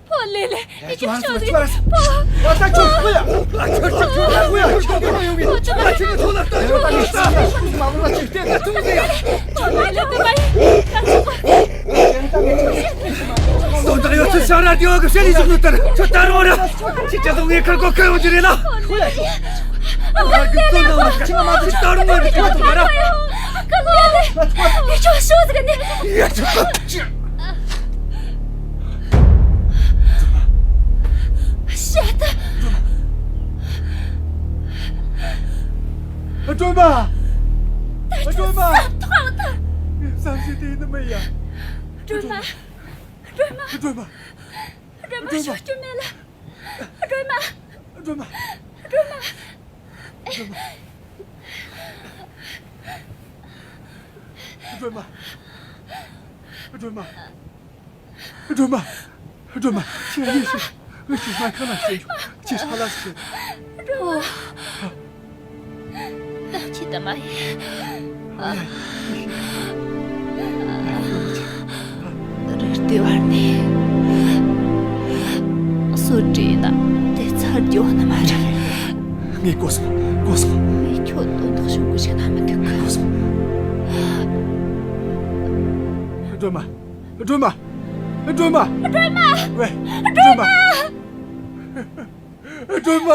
ཕོ་ལེ་ལེ། ཡ་ཁྱོད་ཧར་སོང་ཁྱོད་ཧར་སོང་། ཕོ། ཡ་ད་ཁྱོད་ཤོ་ཡ། ཨ་ཁྱོད་ཁྱོད་ཁྱོད་ཤོ་ཡ། ཁྱོད་ཁྱོད་ཡོང་ཡ། ཁྱོད་ཁྱོད་ཐོག་ལ་ལྟ། ཡ་ད་ངས་ཤོ་ཡ། ཁྱོད་མ་འོང་ན་ཁྱོད་བལྟས་ད་ཐུག་ཟེར་ཡ། ཕོ་ལེ་ལེ་དུ་མ་ཡིན། དོན་དག་ཡོད་ཚུལ་ཤ་ར་ཏི་ཡོ་གི་བཤད་ལས་བཞུགས་ནོ་ལྟར་ཁྱོད་ད་རུང་ར། ཁྱོད་ཅི་ཚོ་ངས་ཁར་གོ་ཁ་ཡོང་རྒྱུ་རེད་ལ། ཁྱོད་ད་རུང་ང་གི་ཁྱོད་ཐུག་མ་ར། ངས་ཁྱོད་ཤོ་ཟིག་ནི། ཡ་ཁྱོད། ཤེད། སྒྲོལ་མ། ད་ཁྱོད་སྒྲོལ་མ། བསམ་ཐོག་ད། བསམ་ཤེས་དེ་ཡིན་ནི་མིན་ཡ། སྒྲོལ་མ། སྒྲོལ་མ། སྒྲོལ་མ། སྒྲོལ་མ་ཤོད་རྒྱུ་མེད་ལ། སྒྲོལ་མ། སྒྲོལ་མ། སྒྲོལ་མ། སྒྲོལ་མ། སྒྲོལ་མ། སྒྲོལ་མ། སྒྲོལ་མ། སྒྲོལ་མ། ཁྱེད་ཡིན་ཤི། ངས་ཁྱེད་མ་ཁ་ལ་ཤི། ཁྱེད་ཧ་ལ་ཤི། ཨོ། ད་ཅི་ད་མ་ཡིན། རི་ལྟེ་བར་ནས་སོ་བྲིས་ན་དེ་ཚར་རྒྱུ་ནི་མ་རེད། ངས་གོ་སོང་། གོ་སོང་། ངས་ཁྱོད་དོན་དག་བྱུང་གི་བྱས་ན་མི་འདུག་གི། གོ་སོང་། སྒྲོལ་མ། སྒྲོལ་མ། སྒྲོལ་མ། སྒྲོལ་མ། ཝེ། སྒྲོལ་མ། སྒྲོལ་མ། སྒྲོལ་མ།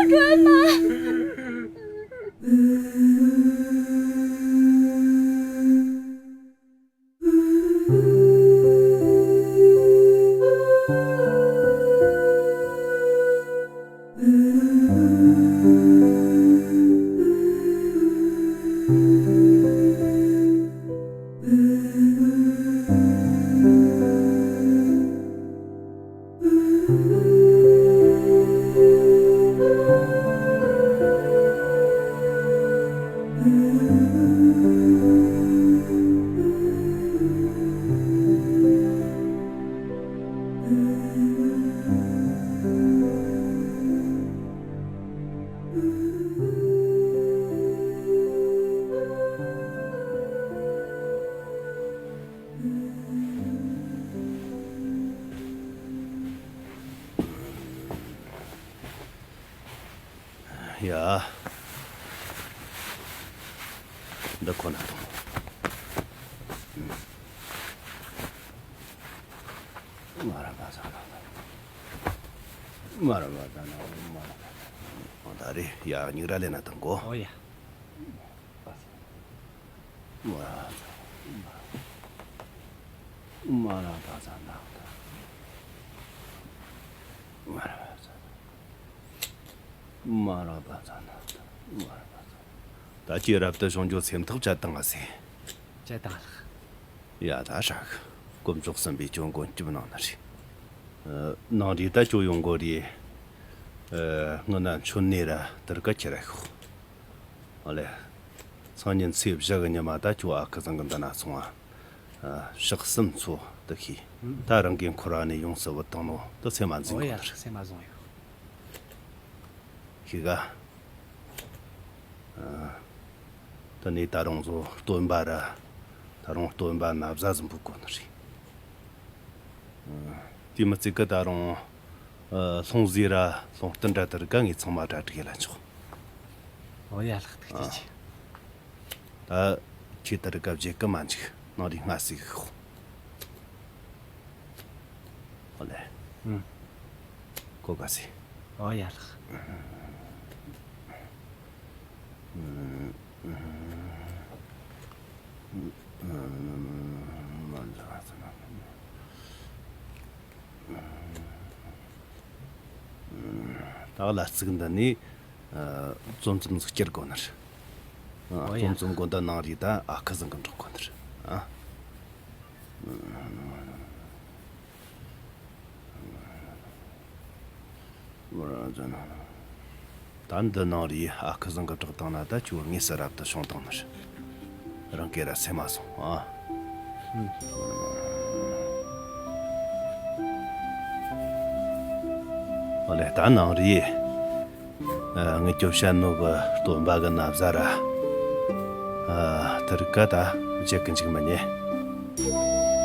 སྒྲོལ་མ། ཡ། འདི་ཁོ་ན་དང་། མ་ར་མ་ས་ན། མ་ར་མ་ས་ན། མ་ར་མ་ས་ན། ད་རེས་ཡ་སྙིང་ར་ལེན་ན་དང་གོ། ཨོ་ཡ། མ་ར་མ་ས་ན། མ་ར་མ་ས་ན། མ་ར་མ་ས་ན། མ་ར་པ་ཙ་ན། མ་ར་པ་ཙ། ད་ཁྱེད་རབ་ཏུ་བྱུང་རྒྱུ་སེམས་ཐག་བཅད་བཏང་ང་ཟེ། བཅད་བཏང་ལགས། ཡ་ད་ཧྲ་གི། དཀོན་མཆོག་གསུམ་པོས་ཁྱོད་མགོན་སྐྱོབ་གནང་ནི་རེད། ཨ། ནང་རེ་ད་ཁྱོད་ཡོང་གོ་རེ། ཨ། སྔོན་ན་མཆོད་གནས་ར་དེར་ཀ་ཁྱེར་ར་ཤོག་ཨ་ལེ། སང་ཉིན་ཚེས་བཞི་གི་ཉི་མ་ད་ཁྱོད་ཨ་ཁུ་ཚང་གི་འདི་ན་སོང་ང་། ཨ། ཕྱག་གསུམ་འཚོལ་དུ་ཤེས། ད་རང་གིས་འཁོར་བ་ནས་ཡོངས་སུ་བུད་བཏང་ནོ་དུ་སེམས་མ་འཛིན་ཨོ་ཡ། གོ་ནི་རེད། སེམས་མ་བཟུང་ཡོད། ཤེས་ག་ཨ། དེ་ནས་ད་རུང་ཚོ་སྟོན་པ་ར། ད་རུང་སྟོན་པ་ན་བཟའ་ཟིན་པོ་གོ་ནི་རེད། ཨ། དེ་མི་ཚད་གི་ད་རུང་། ཨ། ལྷུང་བཟེད་ར་ལྷུང་རྟེན་ར་དེར་ག་ངས་ཚང་མ་གྲ་སྒྲིག་ཡེ་ལ་ཆོག་ཨོ་ཡ་ལགས། ཐུགས་རྗེ་ཆེ། ད་ཁྱེད་དེར་ག་བརྗེད་གི་མ་འཇུག་ནང་རེ་སྔ་སེ་གི་ཤོག་ཨོ་ལེ། ཨུ། གོ་ག་སེ། ཨོ་ཡ་ལགས། ད་ག་ལ་ཚིག་འདི་ནས་ཨ་རྩོམ་རྩོམ་ཟིག་སྐྱུར་དགོས་ནི་རེད། ཨ། ཨོ་ཡ། རྩོམ་རྩོམ་དགོས་འདི་ནང་རིགས་ད་ཨ་ཁུ་བཟང་གི་འགྲོ་དགོས་ནི་རེད། ཨ། ད་འདི་ནང་རིགས་ཨ་ཁུ་བཟང་གི་བསྒྲགས་བཏང་ན་ད་ཁྱོད་དངོས་སུ་རབ་ཏུ་བྱུང་བཏང་ནི་རེད། རང་གིས་ར་སེམས་མ་བཟུང་ཨ། ཨོ་ལེ། ད་ནང་རིགས་ཨ་ངས་ཁྱོད་བཤད་ནོ་གི་སྟོན་པ་གི་ན་བཟའ་ར། ཨ། དེ་རིགས་ཀ་ད་བརྗེད་གི་འཇུག་མི་ཉན།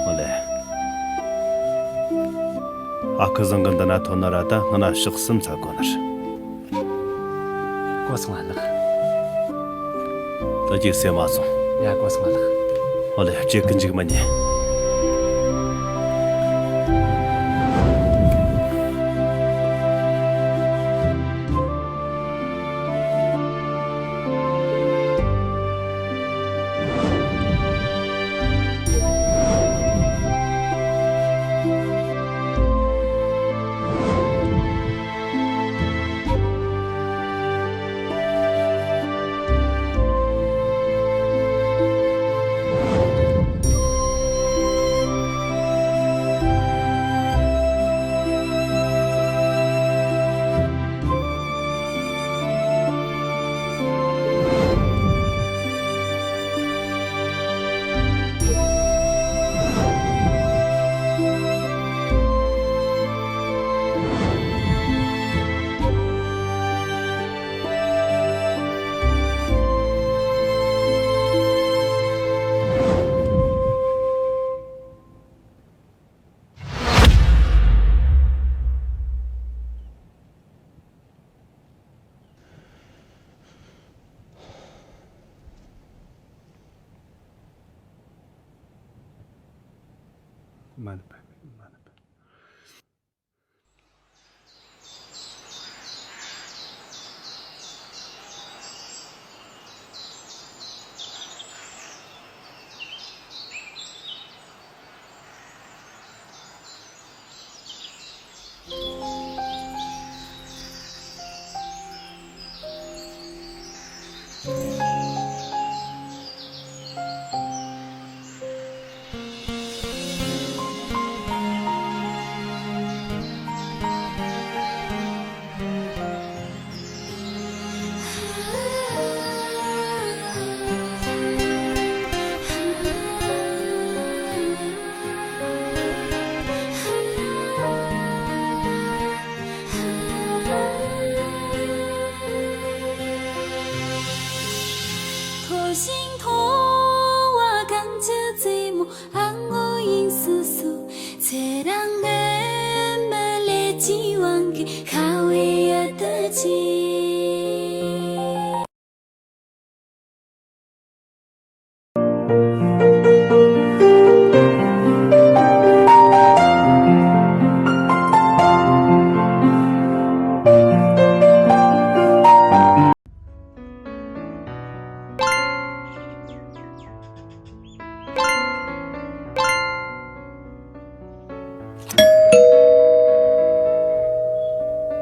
ཨོ་ལེ། ཨ་ཁུ་བཟང་གི་འདི་ན་ཐོན་ན་ར་ད་སྔ་ན་ཕྱག་གསུམ་འཚལ་དགོས་ནི་རེད། གོ་སོང་ང་ལགས། ད་ཅིག་སེམས་མ་བཟུང་། ཡ། གོ་སོང་ང་ལགས། ཨོ་ལེ། བརྗེད་གི་འཇུག་མི་ཉན། མ་ནུབ་པ།